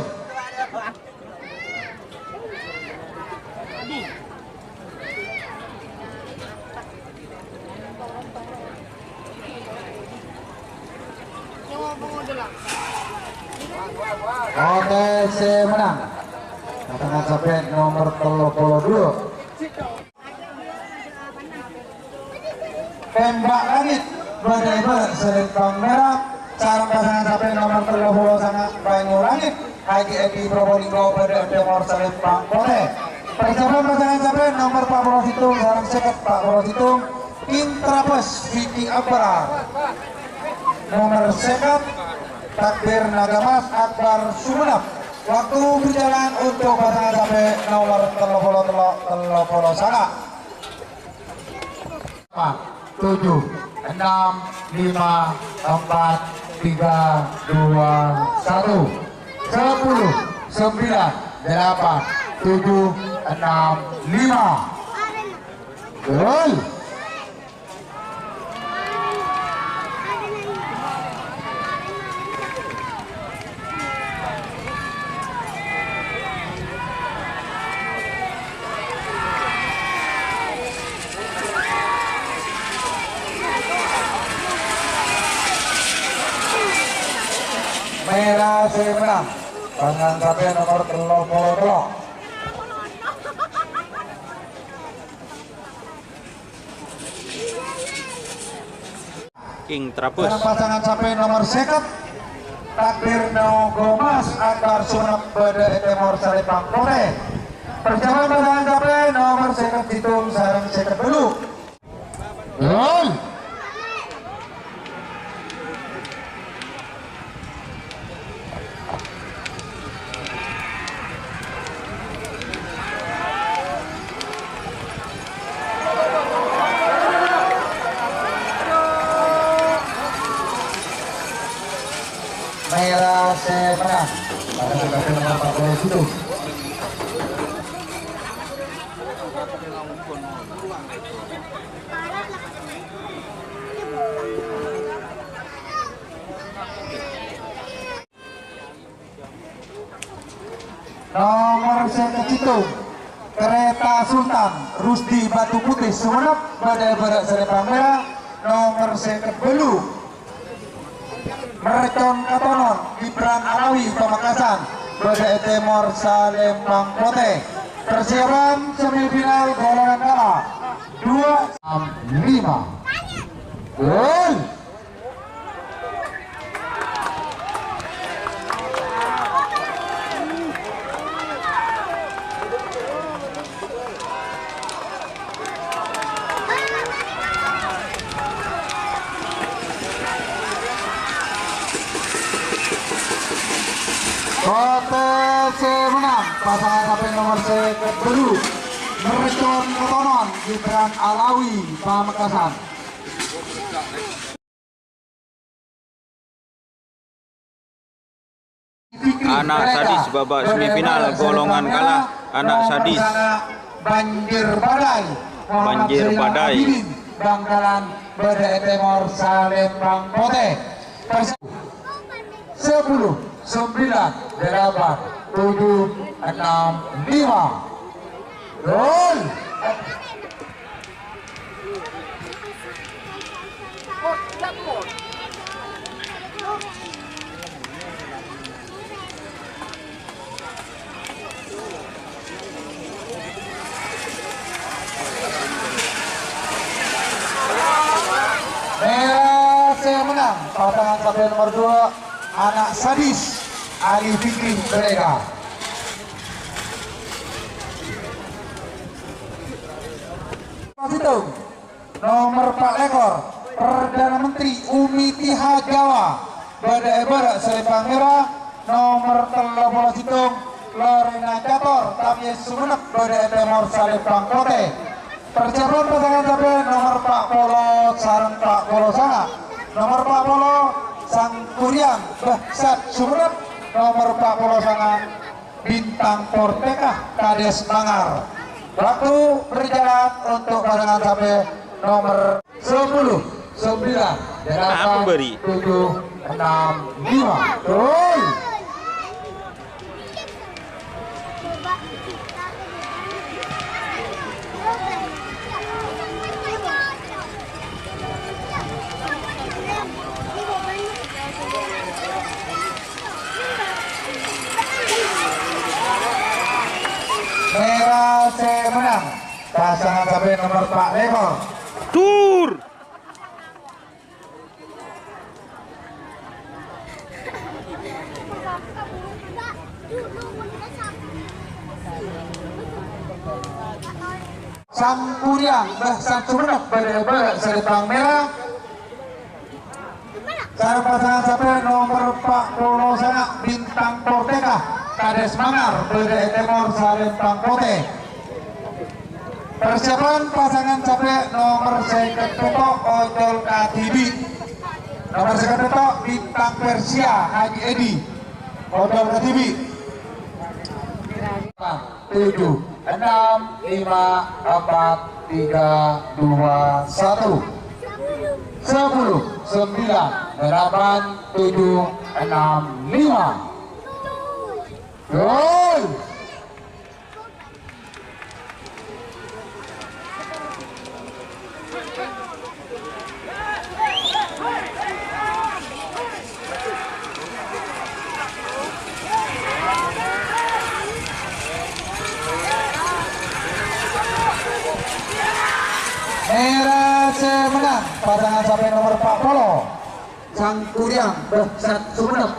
Potè sè mennang, pasangan sampè' nomer tello puluh dua. Tembak Langit, bâdâ è bârâ' salempang mèra, sareng pasangan sampè' nomer tello puluh sanga', Banyulangit, Haji Edi Probolinggo, bâdâ è tèmor salempang potè. Persiapan pasangan sampè' nomer empat puluh sèttong sareng sèket empat puluh sèttong, King Trabes, Vicky Abrar. Nomer sèket, Takbir Nagamas, Akbar Sumenep. Waktu berjalan untuk pasangan sampè' nomer tello puluh tello, tello puluh sanga'. Empat, tujuh, enam, lima, empat, tiga, dua, satu. Sepuluh, sembilan, delapan, tujuh, enam, lima. Gol. Mèra sè mennang, pasangan sampè' nomer tello puluh tello. King Trabes. Sareng pasangan sampè' nomer sèket, Takbir Nagamas, Akbar Sumenep, bâdâ è tèmor salempang potè. Persiapan pasangan sampè' nomer sèket sèttong sareng sèket tello. Gol. Nomer sèket sèttong, Kereta Sultan Rusdi Batu Putih Sumenep, bâdâ è bârâ' salempang mèra. Nomer sèket bâllu', Mercon Katonon Gibran Alawi Pamekasan, bâdâ è tèmor salempang potè. Persiapan semifinal golongan kala dua lima. Gol! Potè sè mennang, pasangan sampè' nomer sèket bâllu', Mercon Katonon Gibran Alawi Pamekasan. Ana' Sadis babak semifinal golongan kala, Ana' Sadis. Banjir Badai, Muhammad Banjir Zainal Badai. Abidin, Bangkalan, bâdâ è tèmor salempang potè. Pers-, sepuluh, sembilan, delapan, tujuh, enam, lima. Gol! Mèra sè mennang, pasangan sampè' nomer dua, Ana' Sadis, Ali Fikri, Bereka. Sèttong, nomer pa' lèkor, Perdana Menteri Umi Tiha Jawa, bâdâ è bârâ' salempang mèra. Nomer tello polo sèttong, Lorena Cator, Tamèz Sumenep, bâdâ è tèmor salempang potè. Persiapan pasangan sampè' nomer pa' polo sareng pa' polo sanga'. Nomer pa' polo, Sangkuriang Bahsat Sumenep, nomer pa' polo sanga', Bintang Porteka, Kades Mangar. Waktu berjalan untuk pasangan sampè' nomer sepuluh, sembilan, delapan, tujuh, enam, lima. Gol! Mèra sè mennang, pasangan sampè' nomer pa' lèkor. Dur! Sangkuriang Bahsat Sumenep bâdâ è bârâ' salempang mèra. Sareng pasangan sampè' nomer pa' polo sanga', Bintang Porteka, Kades Mangar, bâdâ è tèmor salempang potè. Persiapan pasangan sampè' nomer sèket pètto', Ocol Kadibi. Nomer sèket pètto', Bintang Persia, Haji Edi. Ocol Kadibi. Tujuh, enam, lima, empat, tiga, dua, satu. Sepuluh, sembilan, delapan, tujuh, enam, lima. Gol! Mèra sè mennang, pasangan sampè' nomer pa' polo, Sangkuriang Bahsat Sumenep.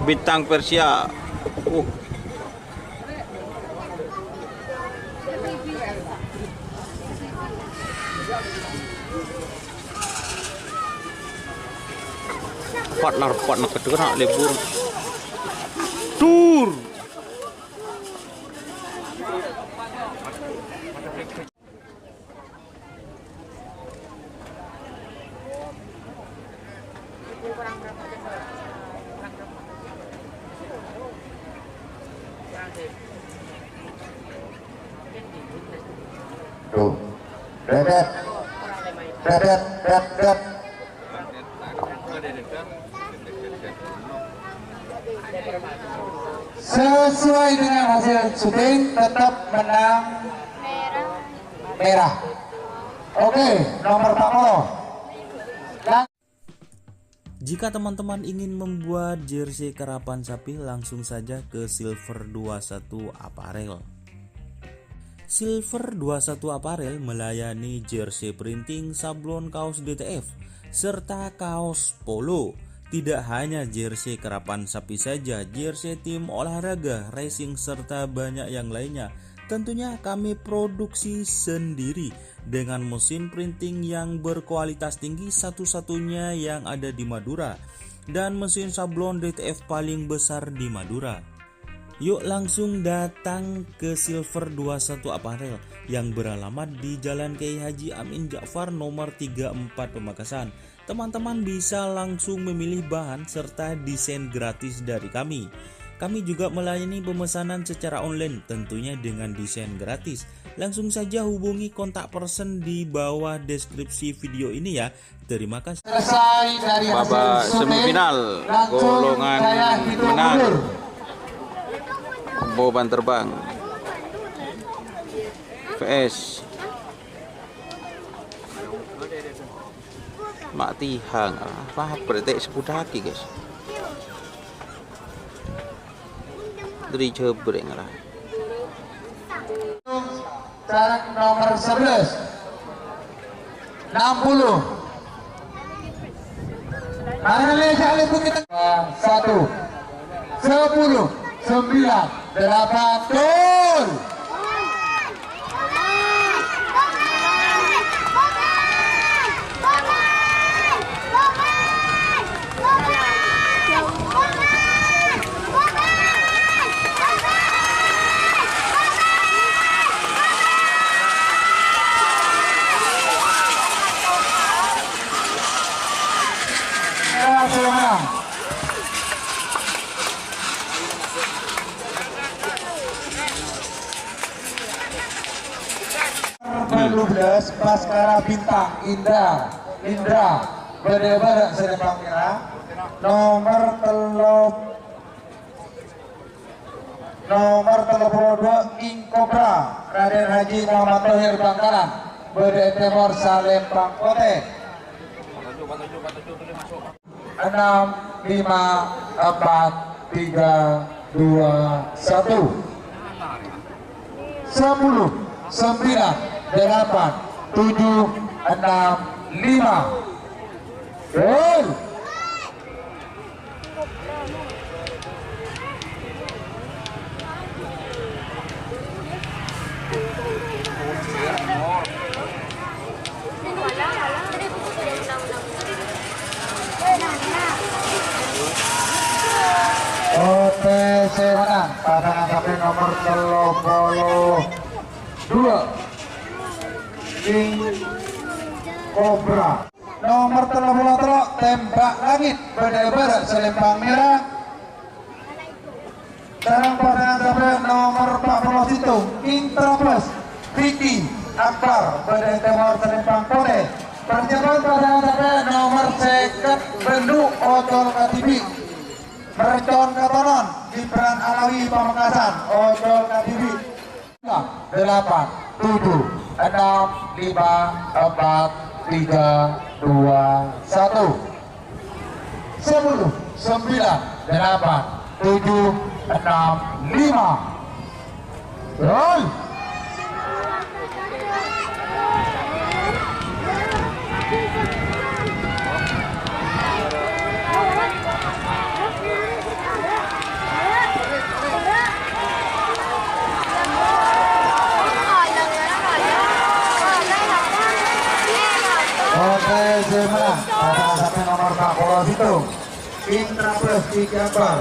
Bintang Persia. Uh. Partner, partner kedua nak libur. Dur. Tuh. Dedet. Dedet, det, det. Sesuai dengan hasil syuting, tetap menang merah. Oke, nomor empat puluh. Jika teman-teman ingin membuat jersey karapan sapi, langsung saja ke Silver dua satu Apparel. Silver dua satu Apparel melayani jersey printing, sablon kaos D T F, serta kaos polo. Tidak hanya jersey karapan sapi saja, jersey tim olahraga, racing, serta banyak yang lainnya. Tentunya kami produksi sendiri dengan mesin printing yang berkualitas tinggi, satu-satunya yang ada di Madura, dan mesin sablon D T F paling besar di Madura. Yuk langsung datang ke Silver dua satu Apparel yang beralamat di Jalan Kiai Haji Amin Ja'far nomor tiga empat Pamekasan. Teman-teman bisa langsung memilih bahan serta desain gratis dari kami. Kami juga melayani pemesanan secara online, tentunya dengan desain gratis. Langsung saja hubungi kontak person di bawah deskripsi video ini ya. Terima kasih. Selesai dari hasil babak syuting, semifinal, langsung golongan saya hitung menang mundur. Boban Terbang V S Mak Tihang. Ah, apa berarti sebut lagi, guys. Dari Jabreng lah. Sareng nomor sebelas. Enam puluh. Mari, Malaysia, lihat kita. Satu. Sepuluh, sembilan, delapan, gol. Telu belas, Baskara Bintang, Indra. Indra, bâdâ bârâ' sè lempang mèra. Nomor tello, nomor tello puluh dua, King Cobra, Raden Haji Muhammad Thohir Bangkalan, bâdâ è tèmor salempang potè. Enam, lima, empat, tiga, dua, satu. Sepuluh, sembilan, delapan, tujuh, enam, lima. Gol. Potè sè menang, pasangan sampè' nomor tello polo dua, King Cobra. Nomor tello polo tello', Tembak Langit, bâdâ è bârâ' salempang mèra. Sareng pasangan sampè' nomor empat puluh sèttong, King Trabas, Vicky Akbar, bâdâ è tèmor salempang potè. Persiapan pasangan sampè' nomor sèket, Bendu, Ocol Kadibi. Mercon Katonon, Gibran Alawi, Pamekasan, Ocol Kadibi. Delapan, tujuh, enam, lima, empat, tiga, dua, satu. Sepuluh, sembilan, delapan, tujuh, enam, lima. Gol. Oke, sè menang pasangan sampè' nomor empat puluh sèttong, Indra Prestij Akbar.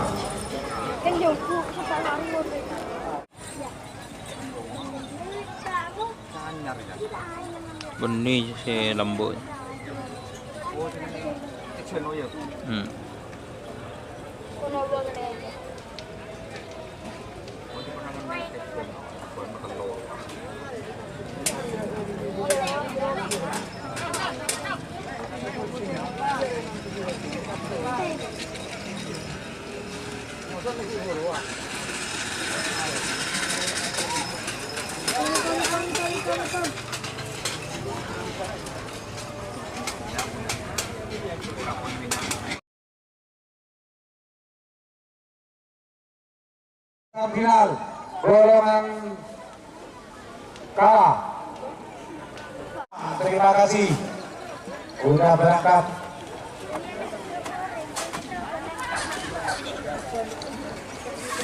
Bânnè sè lembut. Hmm. Final golongan kalah. Terima kasih udah berangkat.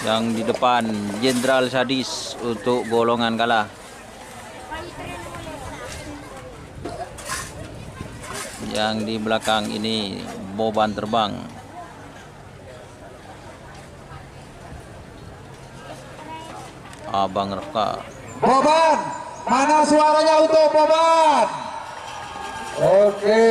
Yang di depan Jenderal Sadis untuk golongan kalah. Yang di belakang ini Boban Terbang. Abang Reka. Boban, mana suaranya untuk Boban? Oke.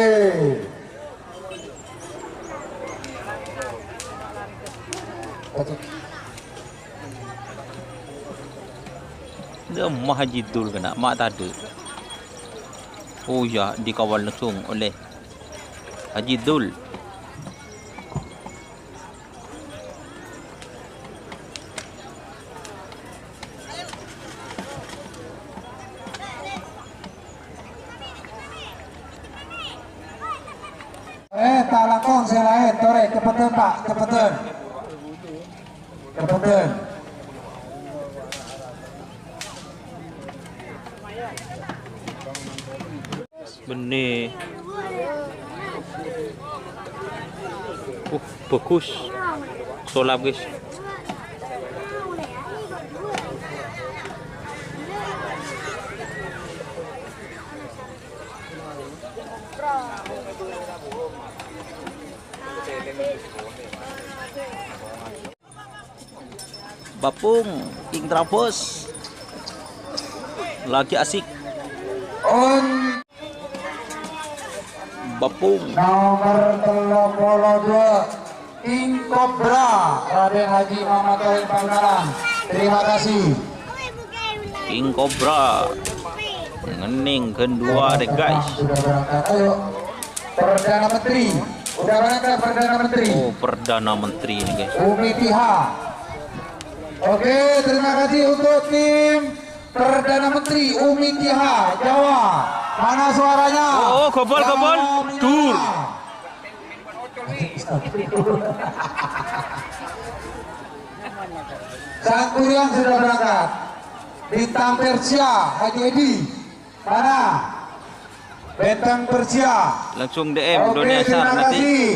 Lemah Haji Dul kena, mak tadi. Oh ya, dikawal langsung oleh Haji Dul. Eh, ta' langkong sè laèn, torè, ceppedhân, Pak, ceppedhân. Ceppedhân. Bânnè. Uh, bhâghus. Sulap, guys. Bapung, King Trabos. Lagi asik. On. Bapung. Nomor tello polo dua, King Cobra, Raden Haji Muhammad Tohir Pangkalan. Terima kasih. King Cobra. Ngening gendua deh, guys. Sudah berangkat, ayo. Perdana Menteri. Udah berangkat Perdana Menteri. Oh, Perdana Menteri ini, guys. Umi Tiha. Oke, terima kasih untuk tim Perdana Menteri Umi Tiha, Jawa. Mana suaranya? Oh, oh, gobol, gobol. Jawa menyala. Dur. Sangkuriang sudah berangkat. Bintang Persia, Haji Edi. Mana? Bintang Persia. Langsung D M. Oke, Doni Asar terima nanti. Kasih.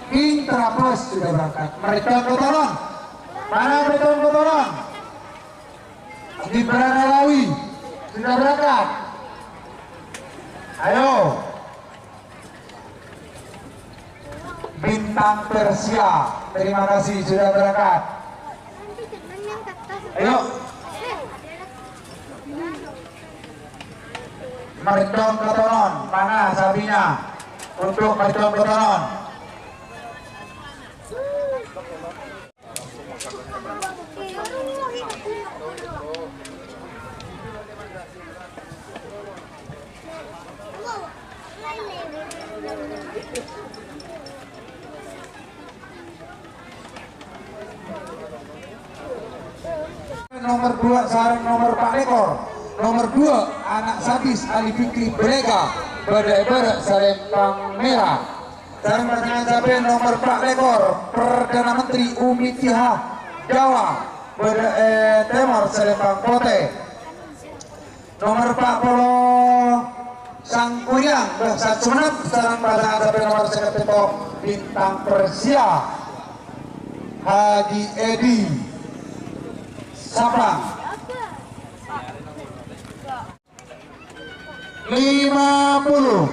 King Trabos sudah berangkat. Meriton Kotoron. Mana Meriton Kotoron? Gibran Alawi sudah berangkat. Ayo. Bintang Persia, terima kasih sudah berangkat. Ayo. Meriton Kotoron, mana sapinya? Untuk Meriton Kotoron. Nomor dua sareng nomor empat lekor. Nomor dua, anak Sadis Ali Fikri Belega, bâdâ è bârâ' salempang mèra. Sareng pasangan sampèyan nomor empat lekor, Perdana Menteri Umi Tiha Jawa, bâdâ è tèmor salempang potè. Nomor empat puluh Sangkuriang, Bâh Sat Sumenep, sareng pasangan sampèyan nomor sèket pètto, Bintang Persia, Haji Edi Sapang. Lima puluh.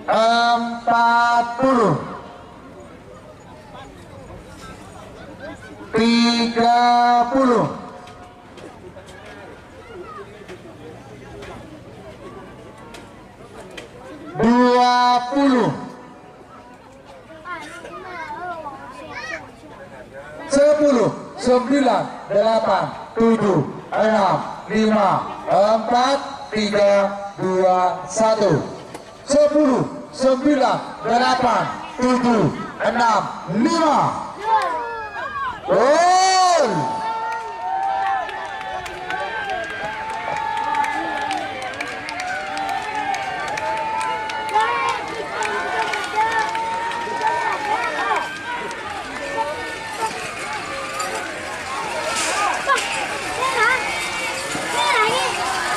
Empat puluh. Tiga puluh. Dua puluh. Sepuluh, sembilan, delapan, tujuh, Enam, lima, empat, tiga, dua, satu. Sepuluh, sembilan, delapan, tujuh, enam, lima. Gol!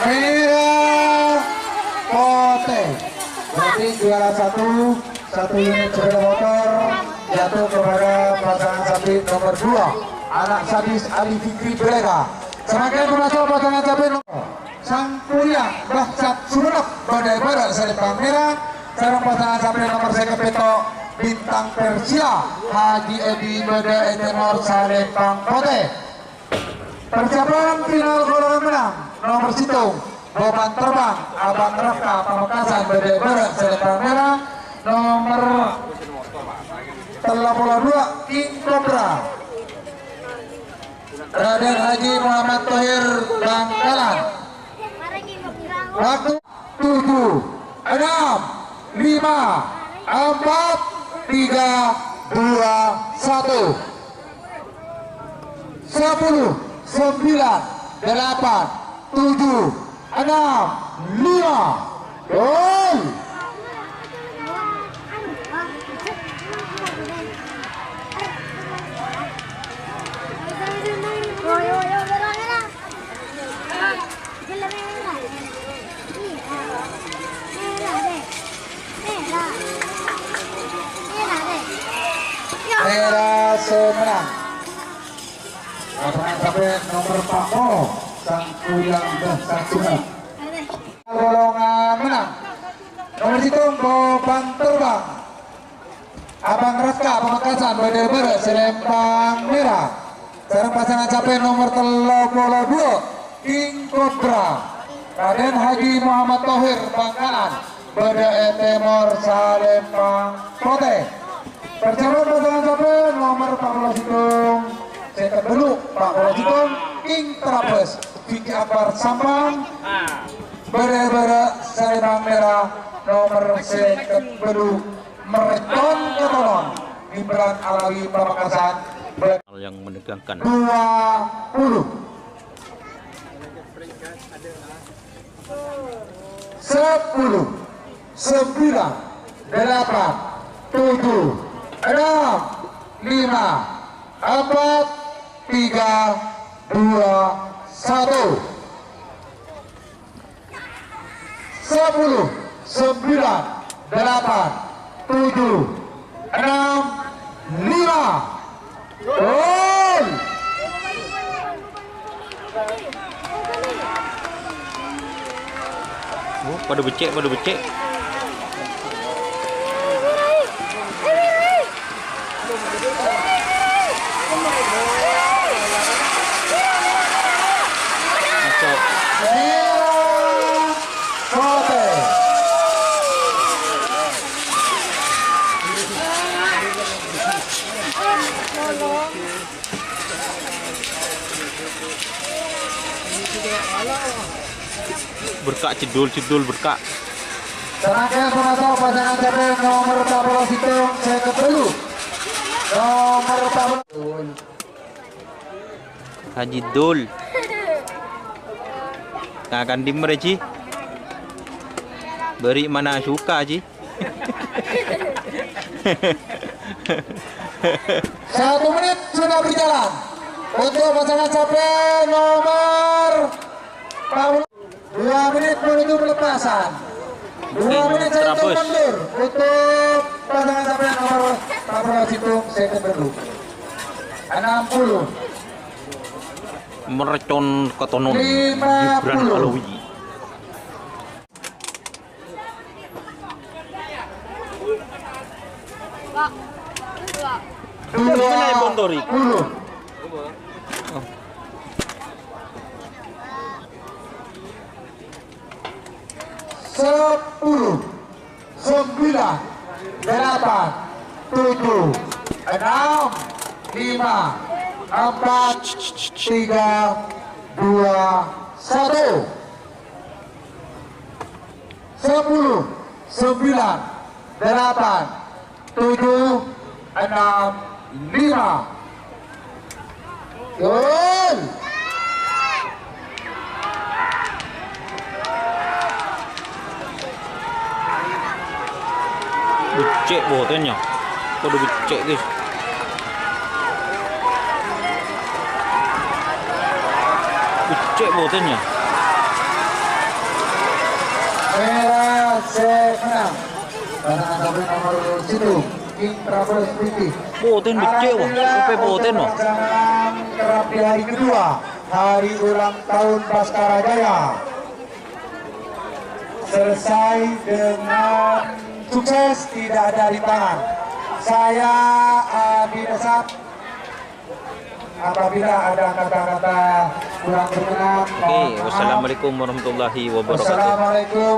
Merah putih. Berarti juara satu, satu unit sepeda motor jatuh kepada pasangan sapi nomor dua, anak sadis Ali Fikri Bereka. Semakin masuk pasangan sapi nomor Sang Kuryang Bahsat Sumenep bâdâ è bârâ' salèmpang mèra, sareng pasangan sampè' nomer sèket pètto' Bintang Persia Haji Edi bâdâ è tèmor salèmpang potè. Persiapan final golongan menang nomer sèttong Boban Terbang Abang Rafka Pamekasan bâdâ è bârâ' salèmpang mèra, nomer tello polo dua King Cobra. Raden Haji Muhammad Thohir Bangkalan. Waktu tujuh, enam, lima, empat, tiga, dua, satu. Sepuluh, sembilan, delapan, tujuh, enam, lima. Gol! Mèra sè menang. Pasangan sampè' nomer empat puluh, Sang Kuryang Bahsat Sumenep. Golongan menang. Nomer sèttong Boban Terbang Abang Rafka Pamekasan bâdâ è bârâ' salèmpang mèra. Sareng pasangan sampè' nomer tello polo dua King Cobra Raden Haji Muhammad Thohir Bangkalan bâdâ è tèmor salèmpang potè. Persiapan pasangan sampè' nomer empat puluh sèttong, sèket bâllu', empat puluh sèttong, King Trabes, Vicky Akbar Sampang, bâdâ è bârâ' salèmpang mèra nomer sèket bâllu', Mercon Katonon, Gibran Alawi Pamekasan, bâ-, Yang menegangkan. Dua puluh. Sepuluh, sembilan, delapan, tujuh, enam, lima, empat, tiga, dua, satu. Sepuluh, sembilan, delapan, tujuh, enam, lima. Gol! Oh, padâ beccè', padâ beccè'. Masuk. Merah putih. Berka' cedul-cedul berka'. Samangkèn pamaso pasangan sampè' nomer empat puluh sèttong, sèket bâllu'. Nomer empat puluh. Haji Dul. Ngakan dimma, Ji? Bâri' mana suka, Ji? Satu menit sudah berjalan untuk pasangan sampè' nomor empat puluh. Dua menit menuju pelepasan. Dua menit saja mundur untuk pasangan sampè' nomor empat puluh sèttong, sèket bâllu'. Enam puluh. Mercon Katonon. Lima puluh. Gibran Alawi. Dua puluh. Sepuluh, sembilan, delapan, tujuh, enam, lima, empat, tiga, dua, satu. Sepuluh, sembilan, delapan, tujuh, enam, lima. Gol! Beccè' bhuntenna. Kodhu beccè', guys. Beccè' bhuntenna. Merah sè menang. Pasangan nomor satu, King Troubles Putih. Bhunten beccè', wah. Sampè' bhunten, wah. Pelaksanaan kerap di hari kedua, hari ulang tahun Baskara Jaya. Selesai dengan sukses, tidak ada rintangan. Saya Adi Desat, apabila ada kata-kata kurang berkenan, mohon maaf. Oke, wassalamualaikum warahmatullahi wabarakatuh. Wassalamualaikum.